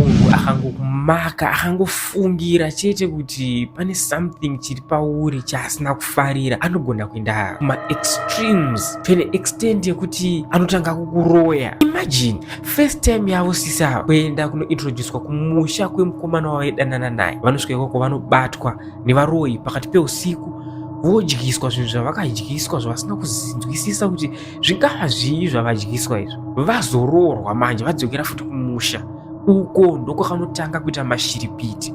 Munhu akangokumaka, akangofungira chete kuti pane something chiri pauri chaasina kufarira, anogona kuenda kumaextremes to an extent yekuti anotanga kukuroya. Imagine first time yavo sisi ava kuenda kunointroducwa kumusha kwemukomana wavaidanana naye. Vanosvika ikoko vanobatwa nevaroyi pakati peusiku, vodyiswa zvinhu zvavakadyiswa zvavasina kuzinzwisisa kuti zvingava zvii zvavadyiswa izvo. Vazoroorwa manje vadzokera futi kumusha uko ndokwakanotanga kuita mashiripiti.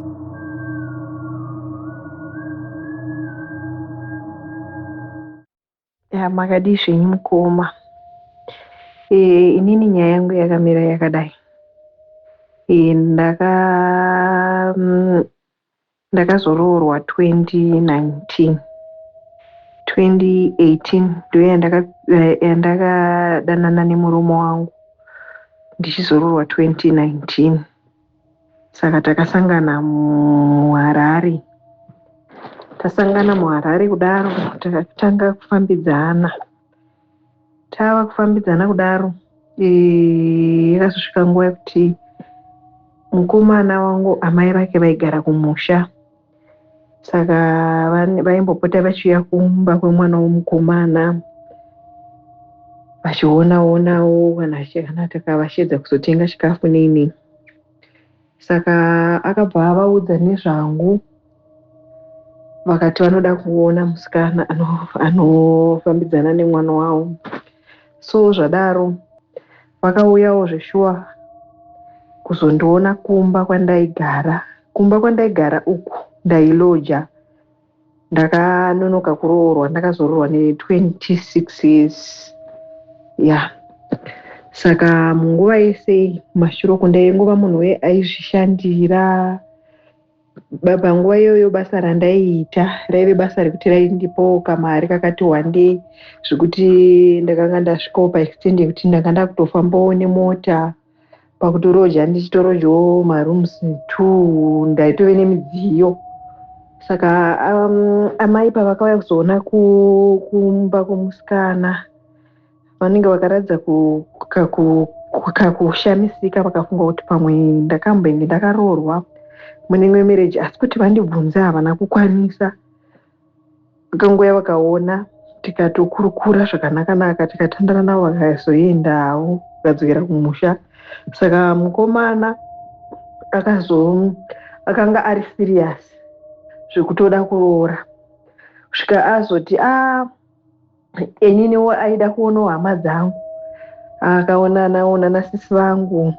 Ya, makadii zvenyu mukoma? E, inini nyaya yangu yakamira yakadai. E, ndaka ndakazoroorwa 2019 2018 ndoyandakadanana nemurume wangu ndichizoroorwa 2019. Saka takasangana muHarare. Tasangana muHarare kudaro takatanga kufambidzana. Tava kufambidzana kudaro yakazosvika nguva yekuti mukomana wangu amai vake vaigara kumusha. Saka vaimbopota vachiuya kumba kwemwana womukomana vachionaonawo kana takavashedza kuzotenga chikafu nei nei. Saka akabva avaudza nezvangu vakati vanoda kuona musikana anofambidzana nemwana wavo. So zvadaro vakauyawo zveshuwa kuzondiona kumba kwandaigara. Kumba kwandaigara uku ndailoja. Ndakanonoka kuroorwa, ndakazoroorwa ne26 years. Ya, saka munguva yese iyi kumashure uku ndaingova munhu uye aizvishandira. Panguva iyoyo basa randaiita raive basa rekuti raindipawo kamari kakati wandei zvekuti ndakanga ndasvikawo paextend yekuti ndanga ndakutofambawo nemota. Pakutoroja ndichitorojawo marooms 2, ndaitove nemidziyo. Saka amai pavakauya kuzoona kumba kwomusikana, vanenge vakaratidza kakushamisika, vakafunga kuti pamwe ndakambenge ndakaroorwa mune imwe marriage, asi kuti vandibvunze havana kukwanisa. Vakangouya vakaona, tikatokurukura zvakanaka-naka, tikatandara navo, vakazoendawo vakadzokera kumusha. Saka mukomana akazo akanga ari serious zvekutoda kuroora kusvika azoti a ininiwo aida kuonawo hama dzangu. Akaona ona nasisi vangu.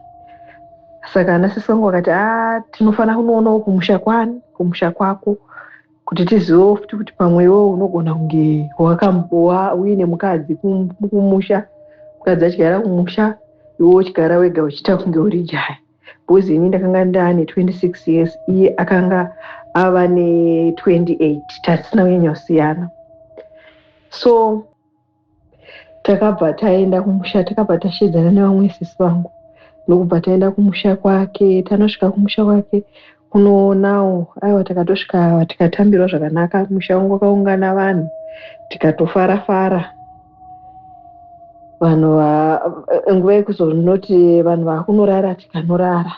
Saka anasisi vangu vakati, a tinofanira kunoonawo kumusha kwani, kumusha kwako, kuti tizivewo futi kuti pamwe iwewo unogona kunge wakambowa uine mukadzi kumusha, mukadzi achigara kumusha, iwe uchigara wega uchiita kunge uri jaya. Because ini ndakanga ndaane 26 years, iye akanga ava ne28, tasina kunyanya kusiyana. So takabva taenda kumusha, takabva tashedzana nevamwe sisi vangu, ndokubva taenda kumusha kwake. Tanosvika kumusha kwake kunoonawo, aiwa, takatosvika tikatambirwa zvakanaka. Musha wangu wakaungana vanhu, tikatofara fara. Vanhu nguva yekuzonoti vanhu vakunorara, tikanorara.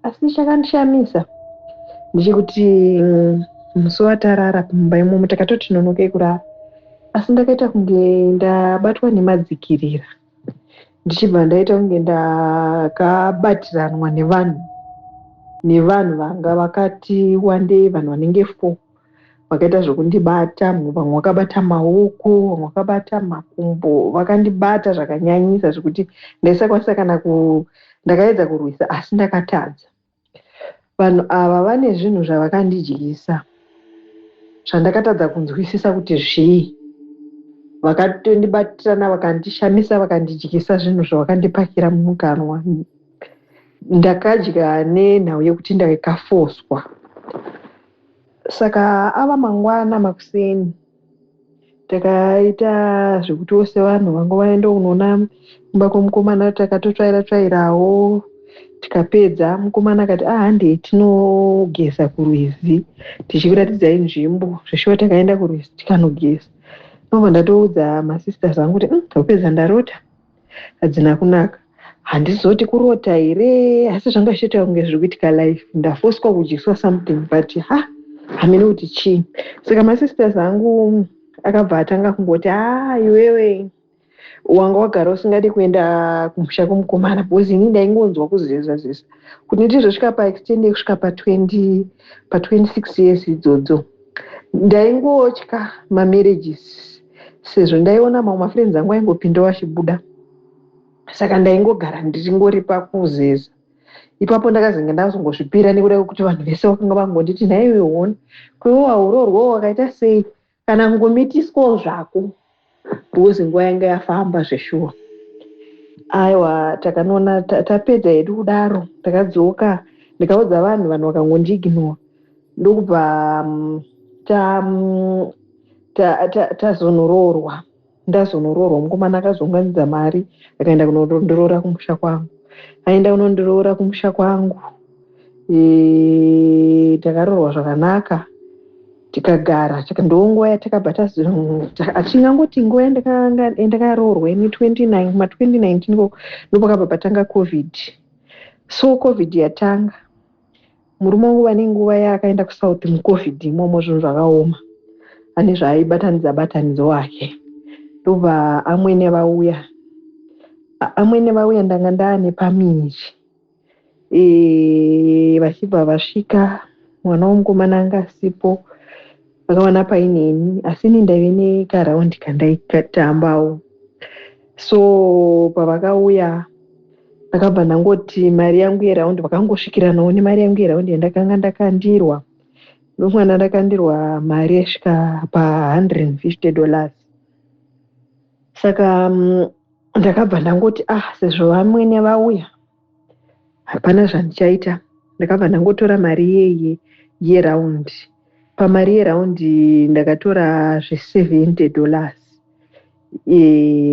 Asi chakandishamisa ndechekuti musi watarara mumba imomo, takatoti nonokei kurara, asi ndakaita kunge ndabatwa nemadzikirira, ndichibva ndaita kunge ndakabatiranwa nevanhu vanga vakati wandei, vanhu vanenge four vakaita zvekundibata. Vamwe vakabata maoko, vamwe vakabata makumbo, vakandibata zvakanyanyisa zvekuti ndaisakwanisa kana ku ndakaedza kurwisa asi ndakatadza. Vanhu ava vane zvinhu zvavakandidyisa zvandakatadza kunzwisisa kuti zvii. Vakatondibatirana, vakandishamisa, vakandidyisa zvinhu zvavakandipakira mumukanwa. Ndakadya nenhau yekuti ndakafoswa. Saka ava mangwana makuseni, takaita zvekuti vose vanhu vanga vaenda kunoona kumba kwomukomana. Takatotsvaira tsvairawo tikapedza. Mukomana akati, a handei tinogeza kurwizi, tichikuratidzai nzvimbo. Zveshuwa takaenda kurwizi tikanogeza. Ndobva ndatoudza masisters angu kuti, hope dzandarota hadzina kunaka. Handizoti kurota here, asi zvanga zvichiita kunge zviri kuitika life. Ndafoswa kudyiswa something, but ha, hamene kuti chii. Saka masisters angu akabva atanga kungoti, "A, iwewe wanga wagara usingadi kuenda kumusha kwemukomana," because ini ndaingonzwa kuzeza zeza kuti ndizosvika paextend yekusvika pa20, pa26 years idzodzo. Ndaingotya mamarriages sezvo ndaiona mamwe mafriends angu aingopindawo achibuda, saka ndaingogara ndichingori pakuzeza ipapo. Ndakazenge ndazongozvipira nekuda kwekuti vanhu vese vakanga vangonditi, "Nhaiwe hona kwewe waurorwawo wakaita sei kana kungomitiswawo zvako?" Because nguva yanga yafamba zveshuwa. Aiwa, takanoona tapedza hedu kudaro, takadzoka, ndikaudza vanhu, vanhu vakangondiignore. Ndokubva tazonoroorwa. Ndazonoroorwa, mukomana akazounganidza mari, akaenda kunondiroora kumusha kwangu. Aenda kunondiroora kumusha kwangu, takaroorwa zvakanaka, tikagara. Ndonguva yatakabva, hatingangoti nguva yandakaroorwa ini 29, ma2019 ikoko ndopakabva patanga COVID. So COVID yatanga, murume wangu vane nguva yaakaenda kuSouth muCOVID imomo. Zvinhu zvakaoma, ane zvaaibatanidza batanidza wake. Ndobva amwene vauya. Amwene vauya, ndanga ndaane pamiri. Vachibva vasvika, mwana womukomana anga asipo, vakawana paineni, asi ini ndaive nekaraundi kandaitambawo. So pavakauya, ndakabva ndangoti mari yangu yeraundi, vakangosvikiranawo nemari yangu yeraundi yandakanga ndakandirwa. Ndomwana ndakandirwa mari yaisvika pa$150. Saka ndakabva ndangoti, ah, sezvo vamwene vauya, hapana zvandichaita. Ndakabva ndangotora mari yeye yeraundi. Pamari yeraundi ndakatora zve$70.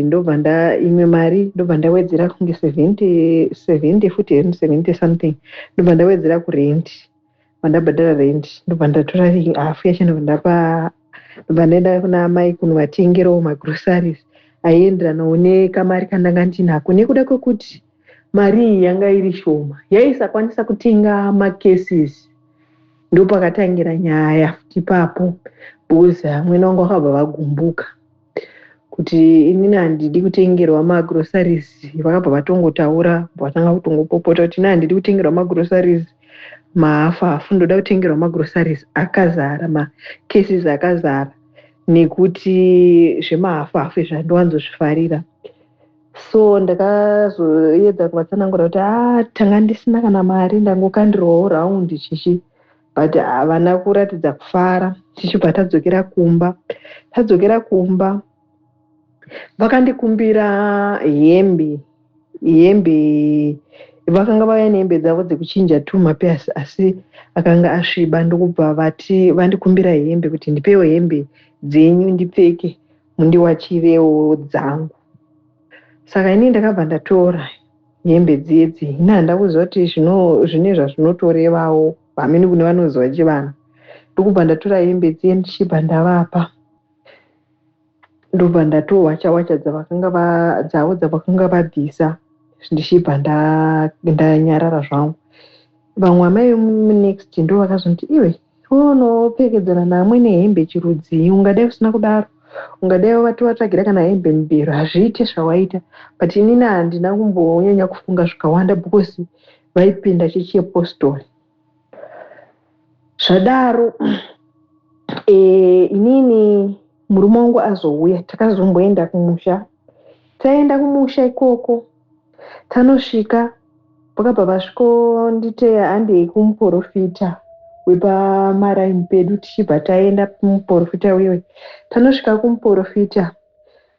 Ndobva nda imwe mari ndobva ndawedzera kunge 70 70 futi, 70 something, ndobva ndawedzera kurent. Vandabhadhara rent, ndobva ndatora hafu yacho, ndobva ndapa, ndobva ndaenda kuna amai kunovatengerawo magroceries aienderanawo nekamari kandanga ndinako, nekuda kwekuti mari iyi yanga iri shoma, yaisakwanisa kutenga macases. Ndopakatangira nyaya futi ipapo, because amwene vangu vakabva vagumbuka kuti inini handidi kutengerwa magroceries. Vakabva vatongotaura, vatanga kutongopopota kuti ini handidi kutengerwa magroceries mahafu hafu, ndoda kutengerwa magroceries akazara, macases akazara, nekuti zvemahafu hafu izvi handiwanzozvifarira. So ndakazoedza kuvatsanangura kuti a, tanga ndisina kana mari, ndangokandirwawo raundi chichi, but havana kuratidza kufara. Tichibva tadzokera kumba, tadzokera kumba, vakandikumbira hembe. Hembe, vakanga vauya nehembe dzavo dzekuchinja, two mapairs, asi akanga asviba. Ndokubva vati vandikumbira hembe kuti ndipewo hembe dzenyu ndipfeke, mundiwachirewo dzangu. Saka inini ndakabva ndatora hembe dzedzi. Ini handina kuziva kuti zvine zvazvinotorevawo, hamene kune vanoziva chivanhu. Ndokubva ndatora hembe dziye, ndichibva ndavapa, ndobva ndatowacha wacha dzavakanga dzavo dzavakanga vabvisa, ndichibva ndanyarara zvangu. Vamwe amai vemunext ndo vakazonditi, "Iwe unopfekedzana naamwene hembe chirudzii? Ungadai usina kudaro, ungadai watovatsvagira kana hembe mubhero. Hazviite zvawaita." But inini handina kumbonyanya kufunga zvakawanda because vaipinda chechi yepostori. Zvadaro, inini murume wangu azouya, takazomboenda kumusha. Taenda kumusha ikoko, tanosvika, vakabva vasvikonditeya, handei kumuprofita wepamaraini pedu. Tichibva taenda kumuprofita uyoyo. Tanosvika kumuprofita,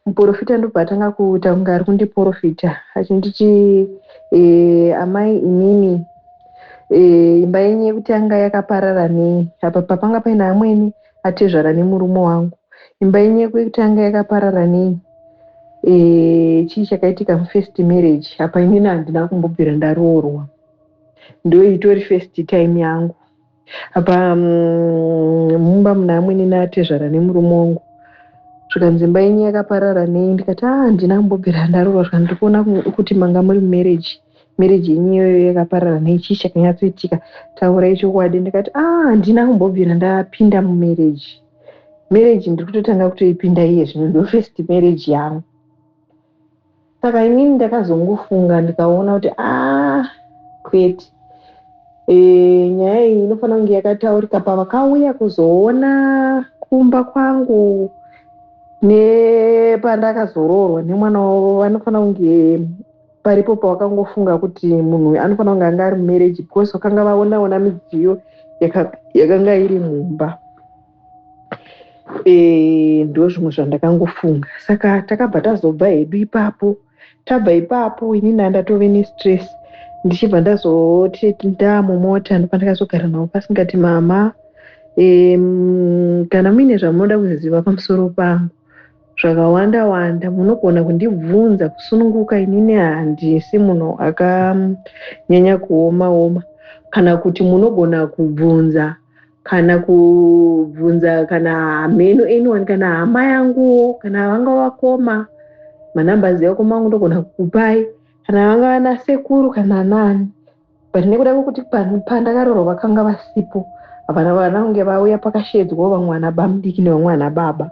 muprofita ndobva atanga kuita kunge ari kundiprofita achinditi, "Amai, inini imba yenyu yekutanga yakaparara nei?" Apa papanga paine amweni atezvara nemurume wangu. "Imba yenyu yekutanga yakaparara nei? Chii chakaitika mufirst marriage?" Apa inini handina kumbobvira ndaroorwa, ndo itori first time yangu. Apa mumba muna amweni naatezvara nemurume wangu. Zvikanzi, "Imba yenyu yakaparara nei?" Ndikati, "A, handina kumbobvira ndaroorwa." Zvikanzi, "Ndiri kuona kuti manga muri mumarriage. Marriage yenyu iyoyo yakaparara nei? Chii chakanyatsoitika? Taurai chokwadi." Ndikati, "A, handina kumbobvira ndapinda mumarriage. Marriage ndiri kutotanga kutoipinda iye zvino, ndo first marriage yangu." Saka inini ndakazongofunga, ndikaona kuti, a, kwete, nyaya iyi inofanira kunge yakataurika pavakauya kuzoona kumba kwangu nepandakazoroorwa nemwana wavo. Vanofanira kunge paripo pavakangofunga kuti munhu uyu anofanira kunge anga ari mumarriage, because vakanga vaonaona midziyo yakanga iri mumba. Ndo zvimwe zvandakangofunga. Saka takabva tazobva hedu ipapo. Tabva ipapo, inini handatove nestress. Ndichibva ndazoti ndamumota, ndopandakazogara navo pasi, ngati, "Mama, kana muine zvamunoda kuziva pamusoro pangu zvakawanda wanda, munogona kundibvunza kusununguka. Inini handisi munhu akanyanya kuoma oma. Kana kuti munogona kubvunza, kana kubvunza kana hameno anyone, kana hama yanguwo, kana vanga vakoma, manumbers evakoma vangu ndogona kukupai, kana vanga vana sekuru kana nani. But nekuda kwekuti pandakaroorwa vakanga vasipo, havana vana kunge vauya pakashedzwawo vamwe vana bamudiki nevamwe vana baba,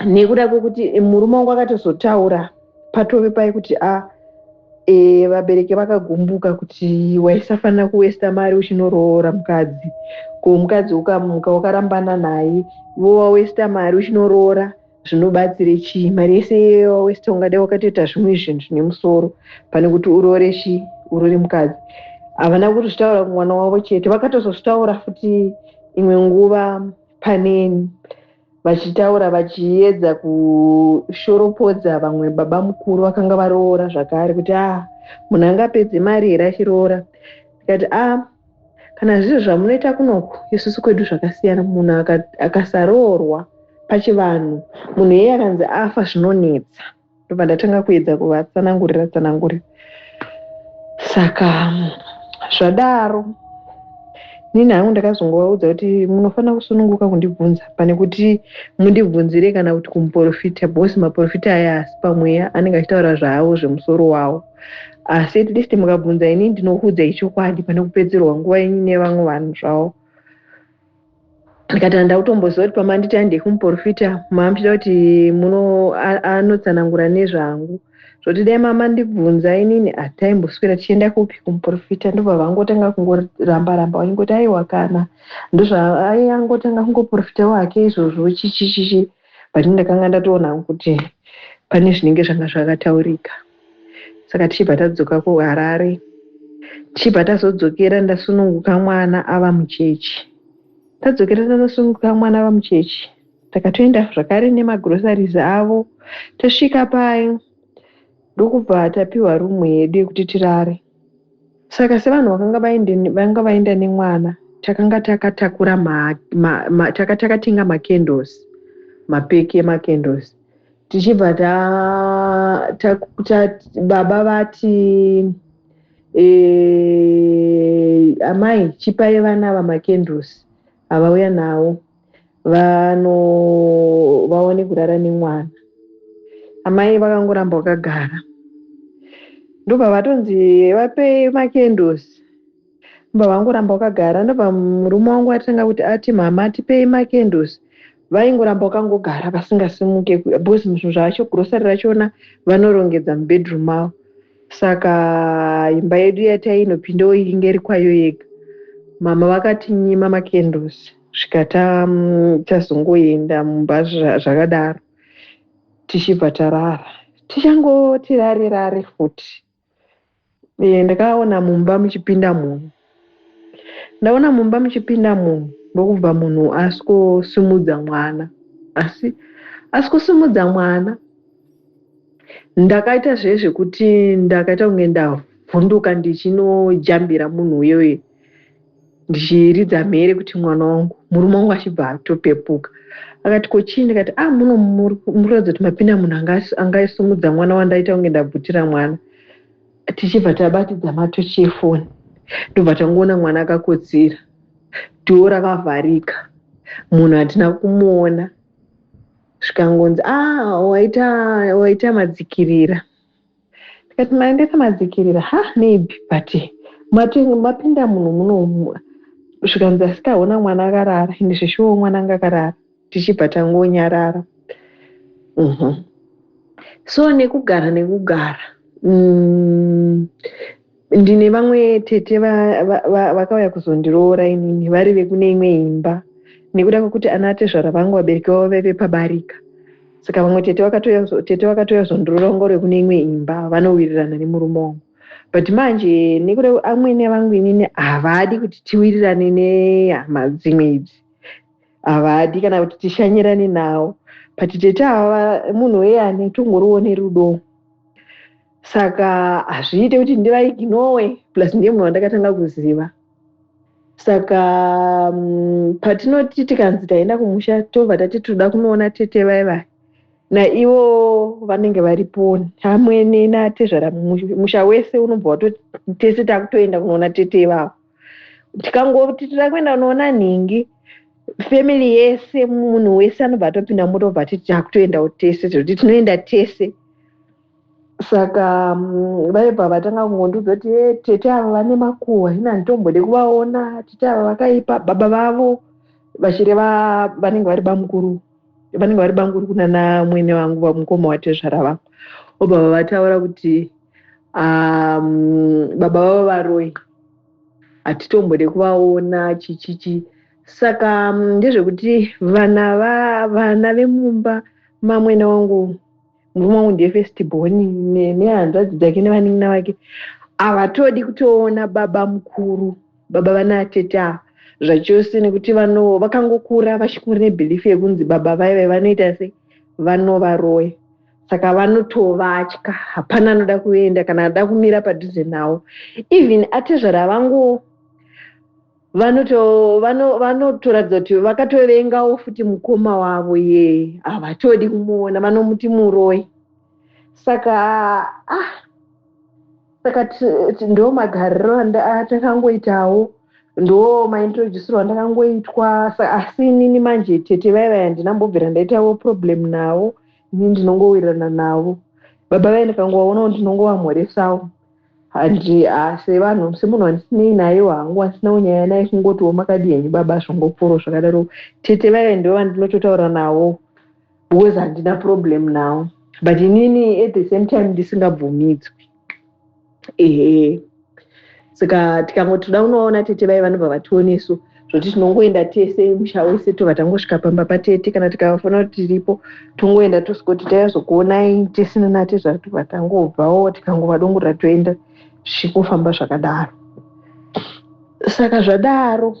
nekuda kwekuti murume wangu akatozotaura patove pai kuti a vabereki vakagumbuka kuti waisafanira kuwaster mari uchinoroora mukadzi. Ko mukadzi ukamuka wakarambana naye, iwe wawaster mari uchinoroora, zvinobatsire chii? Mari yese wawaster, ungadai wakatoita zvimwe zvinhu zvine musoro pane kuti uroore chii, uroore mukadzi." Havana kuzvitaura kumwana wavo chete, vakatozozvitaura futi imwe nguva paneni, vachitaura vachiedza kushoropodza vamwe baba mukuru vakanga varoora zvakare, kuti, "A, munhu angapedze mari here achiroora?" Ndikati, "A, kana zvizvo zvamunoita kunoku, isusu kwedu zvakasiyana. Munhu akasaroorwa pachivanhu, munhu iyeye akanzi afa, zvinonetsa." Ndobva ndatanga kuedza kuvatsanangurira tsanangurira. Saka zvadaro, nini hangu ndakazongovaudza kuti munofanira kusununguka kundibvunza pane kuti mundibvunzire kana kuti kumuprofita, because maprofita aya asi pamweya anenge achitaura zvavo zvemusoro wavo. Asi at least mukabvunza ini, ndinokuudzai chokwadi pane kupedzerwa nguva yenyu nevamwe vanhu zvavo. Ndikati, "Handa kutomboziva kuti pamanditi handei kumuprofita, mamuchida kuti muno anotsanangura nezvangu. Zvoti dai mamandibvunza inini, hataimboswera tichienda kupi, kumuprofita." Ndobva vangotanga kungoramba ramba, vachingoti, "Aiwa, kana ndozvaaiangotanga kungoprofitawo hake izvozvo, chichichichi." But ndakanga ndatoona kuti pane zvinenge zvanga zvakataurika. Saka tichibva tadzoka kuHarare, tichibva tazodzokera ndasununguka mwana ava muchechi. Tadzokera tanosununguka mwana ava muchechi, takatoenda zvakare nemagroceries avo. Tasvika pai, ndokubva tapiwa room yedu yekuti tirare. Saka sevanhu vanga vaenda nemwana, takanga takatakura taka takatenga macandles, mapacks emacandles. Tichibva ta, ta, ta, baba vati, "Amai, chipai vana vamacandles avauya nawo, vano vaone kurara nemwana." Amai vakangoramba vakagara. Ndobva vatonzi, "Vapei macandles." Ndobva vangoramba vakagara. Ndobva murume wangu atanga kuti ati, "Mama, tipei macandles." Vaingoramba vakangogara vasingasimuke, because zvinhu zvacho, grocery rachona, vanorongedza mubedroom mavo. Saka imba yedu yatainopindawo inge iri kwayo yega. Mama vakatinyima macandles, svika tazongoenda mumba zvakadaro. Tichibva tarara, tichangoti rare rare futi, ndakaona mumba muchipinda munhu. Ndaona mumba muchipinda munhu, ndokubva munhu asikosimudza mwana. Asi asikosimudza mwana, ndakaita zvezvekuti ndakaita kunge ndavhunduka, ndichinojambira munhu uyoyo, ndichiridza mhere kuti, "Mwana wangu!" Murume wangu achibva atopepuka, akati, "Ko chii?" Ndikati, "A, muno mukuratidza kuti mapinda munhu angasimudza mwana wandaita kunge ndabvutira mwana." Tichibva tabatidza matochi efoni, ndobva tangoona mwana akakotsira, door rakavharika, munhu hatina kumuona. Zvikangonzi, "Ah, waita waita madzikirira." Ndikati, "Mandaita madzikirira? Ha, maybe, but mapinda munhu muno." Zvikanzi, "Asikaona mwana akarara." Ende zveshuwo mwana anga akarara. Tichibva tangonyarara. So nekugara nekugara, ndine vamwe tete vakauya kuzondiroora inini vari vekune imwe imba, nekuda kwekuti ana tezvara vangu vabereki vavo vaive pabarika. Saka vamwe tete vakatouya kuzondiroora vanga vari kune imwe imba, vanowirirana nemurume wangu. But manje nekuda amwene vangu inini havadi kuti tiwirirane nehama dzimwe idzi, havadi kana kuti tishanyirane navo. But tete ava munhu weyani tongoriwo nerudo, saka hazviite kuti ndivaignore, plus ndiye munhu wandakatanga kuziva. Saka patinoti tikanzi taenda kumusha, tobva tati toda kunoona tete vai naivo vanenge varipo amwene natezvara. Musha wese unobva watoti tese takutoenda kunoona tete ivavo. Tikangoti toda kuenda kunoona nhingi, family yese, munhu wese anobva atopinda motobva titi takutoendawo tese, zvekuti tinoenda tese. Saka vaibva vatanga kungondiudza kuti, "Tete ava vane makuhwa, ina handitombode kuvaona. Tete ava vakaipa." Baba vavo, vachireva vanenge vari bamukuru, vanenge vari bamukuru kuna namwene vangu, vamukoma watezvara vangu, obva vataura kuti baba vavo varoi, hatitombode kuvaona, chichichi. Saka ndezvekuti vana vemumba mamwene wangu, murume wangu ndiye first born, nehanzvadzi dzake nevanin'ina vake havatodi kutoona baba mukuru, baba vana tete ava zvachose, nekuti vakangokura vachikura nebelief yekunzi baba vaive vanoita sei, vanovaroya. Saka vanotovatya, hapana anoda kuenda kana ada kumira padhuze navo. Even atezvara vangu vanotoratidza kuti vakatovengawo futi mukoma wavo ye, havatodi kumuona, vanomuti muroi. Saka ah, saka ndo magariro atakangoitawo, ndo maintroducirwo andakangoitwa. Asi inini manje tete vaivai handinambobvira ndaitawo problem navo. Ini ndinongowirirana navo. Baba vai ndikangovaonawo ndinongovamhoresawo. Handi sevanhu, semunhu wandisinei naye hangu, asinawo nyaya naye, kungotiwo makadi henyu baba, zvongopfuuro zvakadaro. Tete vaive ndo vandinototaura navo because handina problem navo, but inini at the same time ndisingabvumidzwi. Ehe, saka tikangoti toda kunoona tete vai, vanobva vationeso zvoti tinongoenda tese, musha wese, tobva tangosvika pamba patete. Kana tikavafonera kuti tiripo, tongoenda, tosvikoti taizokuonai tisina natezvara, tobva tangobvawo, tikangovadongorera, toenda, zvichingofamba zvakadaro. Saka zvadaro,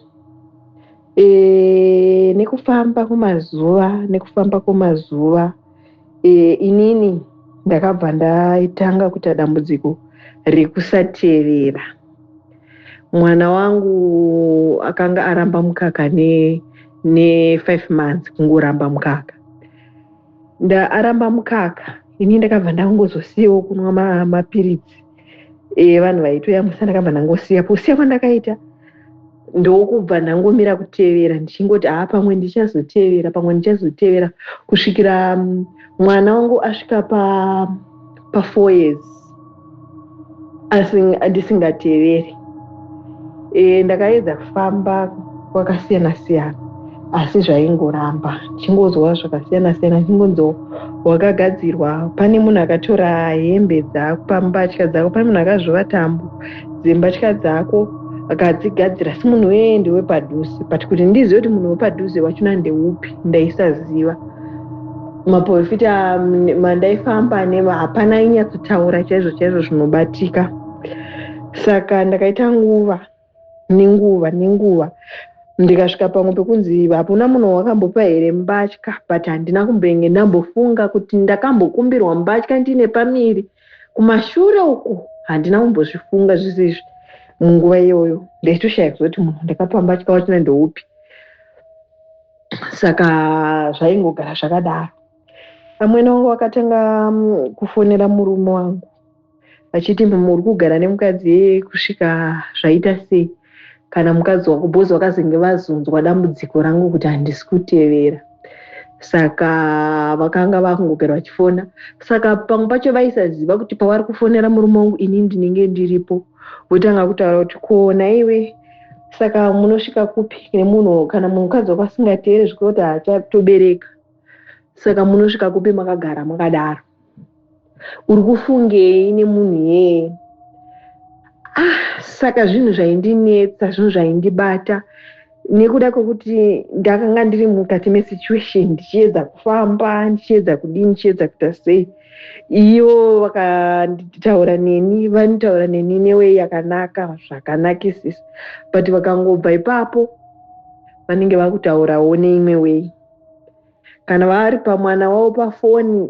nekufamba kwemazuva, nekufamba kwemazuva, inini ndakabva ndaitanga kuita dambudziko rekusatevera. Mwana wangu akanga aramba mukaka ne5 months, kungoramba mukaka. Aramba mukaka, ini ndakabva ndangozosiyawo kunwa mapiritsi evanhu vaitoyamwisa. Ndakabva ndangosiya. Kusiya kwandakaita, ndokubva ndangomira kutevera, ndichingoti, "Haa, pamwe ndichazotevera, pamwe ndichazotevera," kusvikira mwana wangu asvika pa 4 years ndisingateveri. Ndakaedza kufamba kwakasiyana siyana, asi zvaingoramba, ndichingonzwa zvakasiyana siyana, ndichingonzi wakagadzirwa, pane munhu akatora hembe dzako pambatya dzako, pane munhu akazvova tambo dzembatya dzako akadzigadzira, asi munhu weye ndewepadhuze. But kuti ndizive kuti munhu wepadhuze wachona ndeupi, ndaisaziva. Maprofita mandaifamba nema hapana ainyatsotaura chaizvo chaizvo zvinobatika. Saka ndakaita nguva nenguva nenguva, ndikasvika pamwe pekunzi hapuna munhu wakambopa here mbatya, but handina kumbenge ndambofunga kuti ndakambokumbirwa mbatya ndine pamiri kumashure uku. Handina kumbozvifunga zvese izvi. Munguva iyoyo ndaitoshaya kuzoti munhu ndakapa mbatya wachona ndeupi. Saka zvaingogara zvakadaro. Amwene wangu vakatanga kufonera murume wangu vachiti, "Muri kugara nemukadzi kusvika zvaita sei kana mukadzi wako?" Bhozi vakazenge vazonzwa dambudziko rangu kuti handisi kutevera. Saka vakanga vakungogara vachifona. Saka pamwe pacho vaisaziva kuti pavari kufonera murume wangu ini ndinenge ndiripo. Votanga kutaura kuti ko naiwe saka munosvika kupi nemunhu kana mukadzi wako asingateere zvikuru kuti haachatobereka. Saka munosvika kupi makagara makadaro? Uri kufungei nemunhu iyeye? Ah, saka zvinhu zvaindinetsa, zvinhu zvaindibata nekuda kwekuti ndakanga ndiri mukati mesituation ndichiedza kufamba, ndichiedza kudini, ndichiedza kuita sei. Ivo vakataura neni, vanotaura neni neway yakanaka zvakanakisisa, but vakangobva ipapo vanenge vakutaurawo neimwe way. Kana vari pamwana wavo pafoni,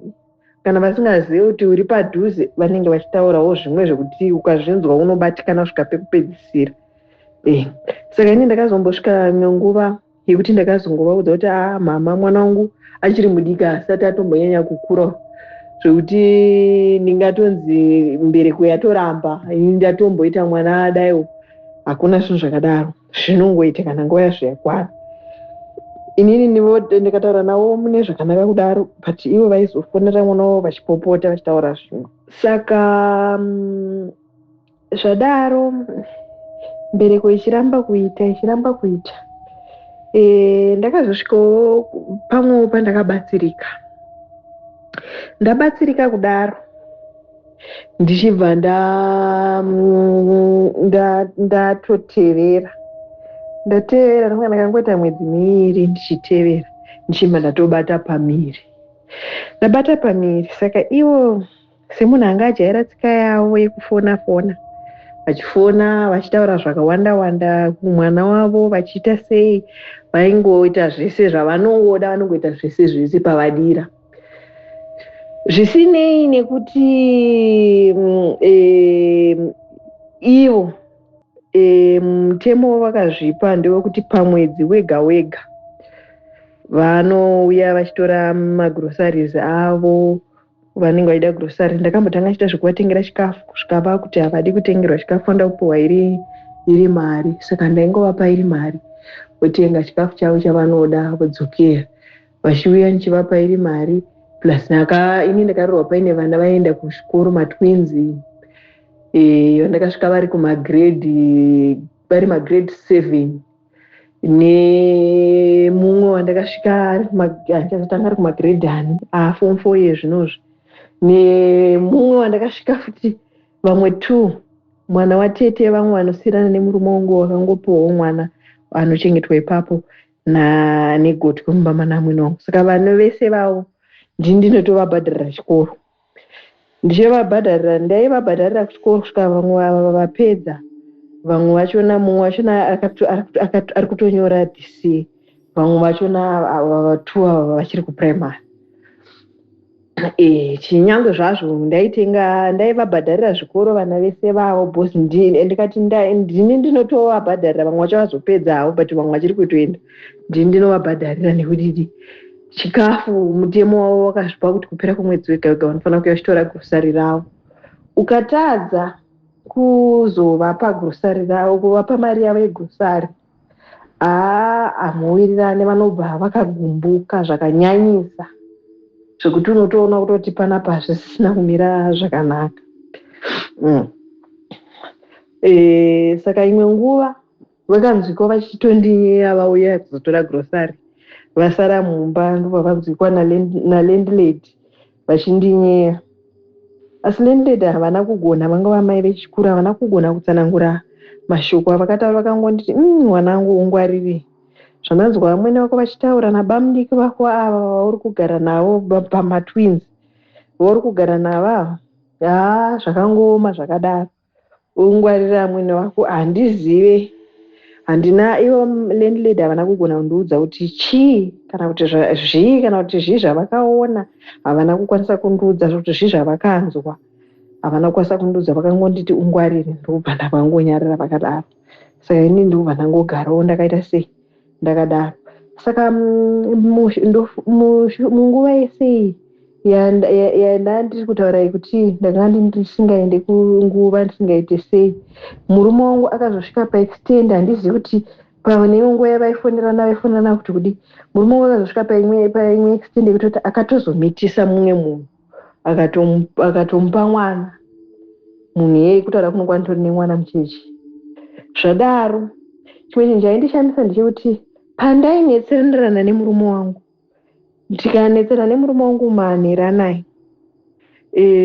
kana vasingazivi kuti uri padhuze, vanenge vachitaurawo zvimwe zvekuti ukazvinzwa unobatikana kusvika pekupedzisira. Saka ini ndakazombosvika imwe nguva yekuti ndakazongovaudza kuti a mama, mwana wangu achiri mudiki, asati atombonyanya kukura zvekuti ndingatonzi mbereko yatoramba, ini ndatomboita mwana adaiwo. Hakuna zvinhu zvakadaro, zvinongoita kana nguva yazvo yakwana. Inini ndikataura navo mune zvakanaka kudaro, but ivo vaizofonera mwana wavo vachipopota vachitaura zvimwe. Saka zvadaro mbereko ichiramba kuita, ichiramba kuita, ndakazosvikawo pamwewo pandakabatsirika. Ndabatsirika kudaro ndichibva ndatotevera, ndatevera ndanga ndakangoita mwedzi 2 ndichitevera, ndichibva ndatobata pamiri. Ndabata pamiri, saka ivo semunhu anga ajaira tsika yavo yekufona fona, vachifona vachitaura zvakawanda wanda kumwana wavo, vachiita sei, vaingoita zvese zvavanongoda, vanongoita zvese zvese pavadira, zvisinei nekuti ivo mutemo wavakazvipa ndewekuti pamwedzi wega wega vanouya vachitora magroceries avo vanenge vachida grocery. Ndakambotanga chiita zvekuvatengera chikafu, kusvika vakuti havadi kutengerwa chikafu, vanoda kupiwa iri mari. Saka ndaingovapa iri mari, votenga chikafu chavo chavanoda, vodzokera vachiuya ndichivapa iri mari. Plus ini ndakaroorwa paine vana vaienda kuzvikoro, matwins vandakasvika vari kumagrade, vari magrade 7, nemumwe wandakasvika achazotanga ari kumagrade ani, aform 4 yezvinozvi, nemumwe wandakasvika futi, vamwe two, mwana watete vamwe vanosiyirana nemurume wangu wakangopiwawo mwana anochengetwa ipapo negotwe mumba mana wangu. Saka vana vese vavo ndini ndinotovabhadharira chikoro, ndichivabhadharira, ndaivabhadharira kuchikoro kusvika vamwe vapedza. Vamwe vachona, mumwe wachona ari kutonyora this, vamwe vachona two ava vachiri kupuraimary. Chinyangwe zvazvo ndaitenga, ndaivabhadharira zvikoro vana vese vavo, because ndikati ndini ndinotovabhadharira. Vamwe vacho vazopedza havo, but vamwe vachiri kutoenda, ndini ndinovabhadharira. Nekudidi chikafu, mutemo wavo wakazvipa kuti kupera kwemwedzi wega wega vanofanira kuuya vachitora grocery ravo. Ukatadza kuzovapa grocery ravo, kuvapa mari yavo yegrocery, haa, hamuwirirane, vanobva vakagumbuka zvakanyanyisa zvekuti unotoona kutoti panapa zvisina kumira zvakanaka. Saka imwe nguva vakanzwikwa vachitondinyaya, vauya kuzotora grocery, vasara mumba, ndobva vanzwikwa nalandlady vachindinyeya. Asi landlady havana kugona, vanga vamai vechikuru, havana kugona kutsanangura mashoko avakataura. Vakangonditi, mwanangu, ungwarire zvandanzwa vamwene vako vachitaura nabamudiki vako ava vauri kugara navo, pamatwins vauri kugara navo ava. Haa, zvakangooma zvakadaro, ungwarire amwene vako." Handizive, handina, ivo landlady havana kugona kundiudza kuti chii kana kuti zvii kana kuti zvii zvavakaona. Havana kukwanisa kundiudza kuti zvii zvavakanzwa, havana kukwanisa kundiudza. Vakangonditi, "Ungwarire." Ndobva ndavangonyarara vakadaro. Saka ini ndobva ndangogarawo ndakaita sei, ndakadaro. Saka munguva yese iyi yandandiri kutaura yekuti ndakanga ndisingaende kunguva, ndisingaite sei, murume wangu akazosvika paextent, handizivi kuti Pane imwe nguva yavaifonerana, vaifonerana kuti kudii. Murume wangu akazosvika paimwe extent yekutoti akatozomitisa mumwe munhu, akatomupa mwana munhu iyeye. Kutaura kuno kwanitori nemwana mucheche. Zvadaro, chimwe chinhu chaindishamisa ndechekuti pandainetseranirana nemurume wangu, ndikanetsera nemurume wangu manheru anaya,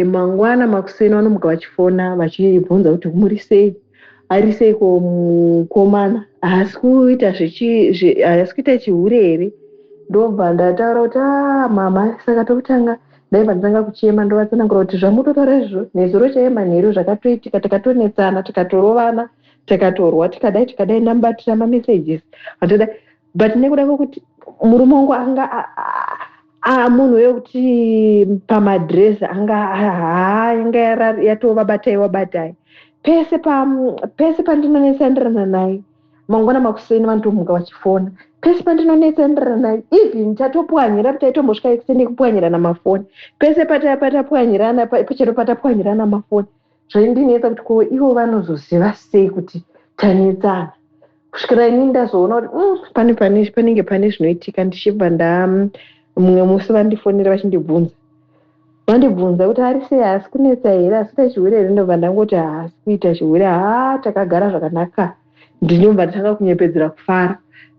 mangwana makuseni vanomuka vachifona vachibvunza kuti muri sei, ari seiko mukomana, haasi kuita haasi kuita chihure here. Ndobva ndataura kuti, "A mama." Saka pekutanga ndaibva ndatanga kuchema, ndovatsanangura kuti zvamutotaura izvozvo, nezuro chaiye manheru zvakatoitika, takatonetsana, tikatorovana, tikatorwa, tikadai tikadai, ndamubatira mamessages atodai. But nekuda kwekuti murume wangu anga munhu wekuti pamadhirezi anga anga yatova batai wabatai, pese pese pandinonetsandirana naye, mangwana makuseni vanotomuka vachifona. Pese pandinonetsandirana naye, even tatopwanyira, taitombosvika extent yekupwanyirana mafoni, pese patapwanyirana, chero patapwanyirana mafoni, zvaindinetsa kuti ko ivo vanozoziva sei kuti tanetsana, kusvikira ini ndazoona kuti pane panenge pane zvinoitika. Ndichibva nda mumwe musi vandifonera vachindibvunza, vandibvunza kuti ari sei, haasi kunetsa here, asi kuita chihure here. Ndobva ndangoti haasi kuita chihure, haa, takagara zvakanaka. Ndinobva ndatanga kunyepedzera kufara.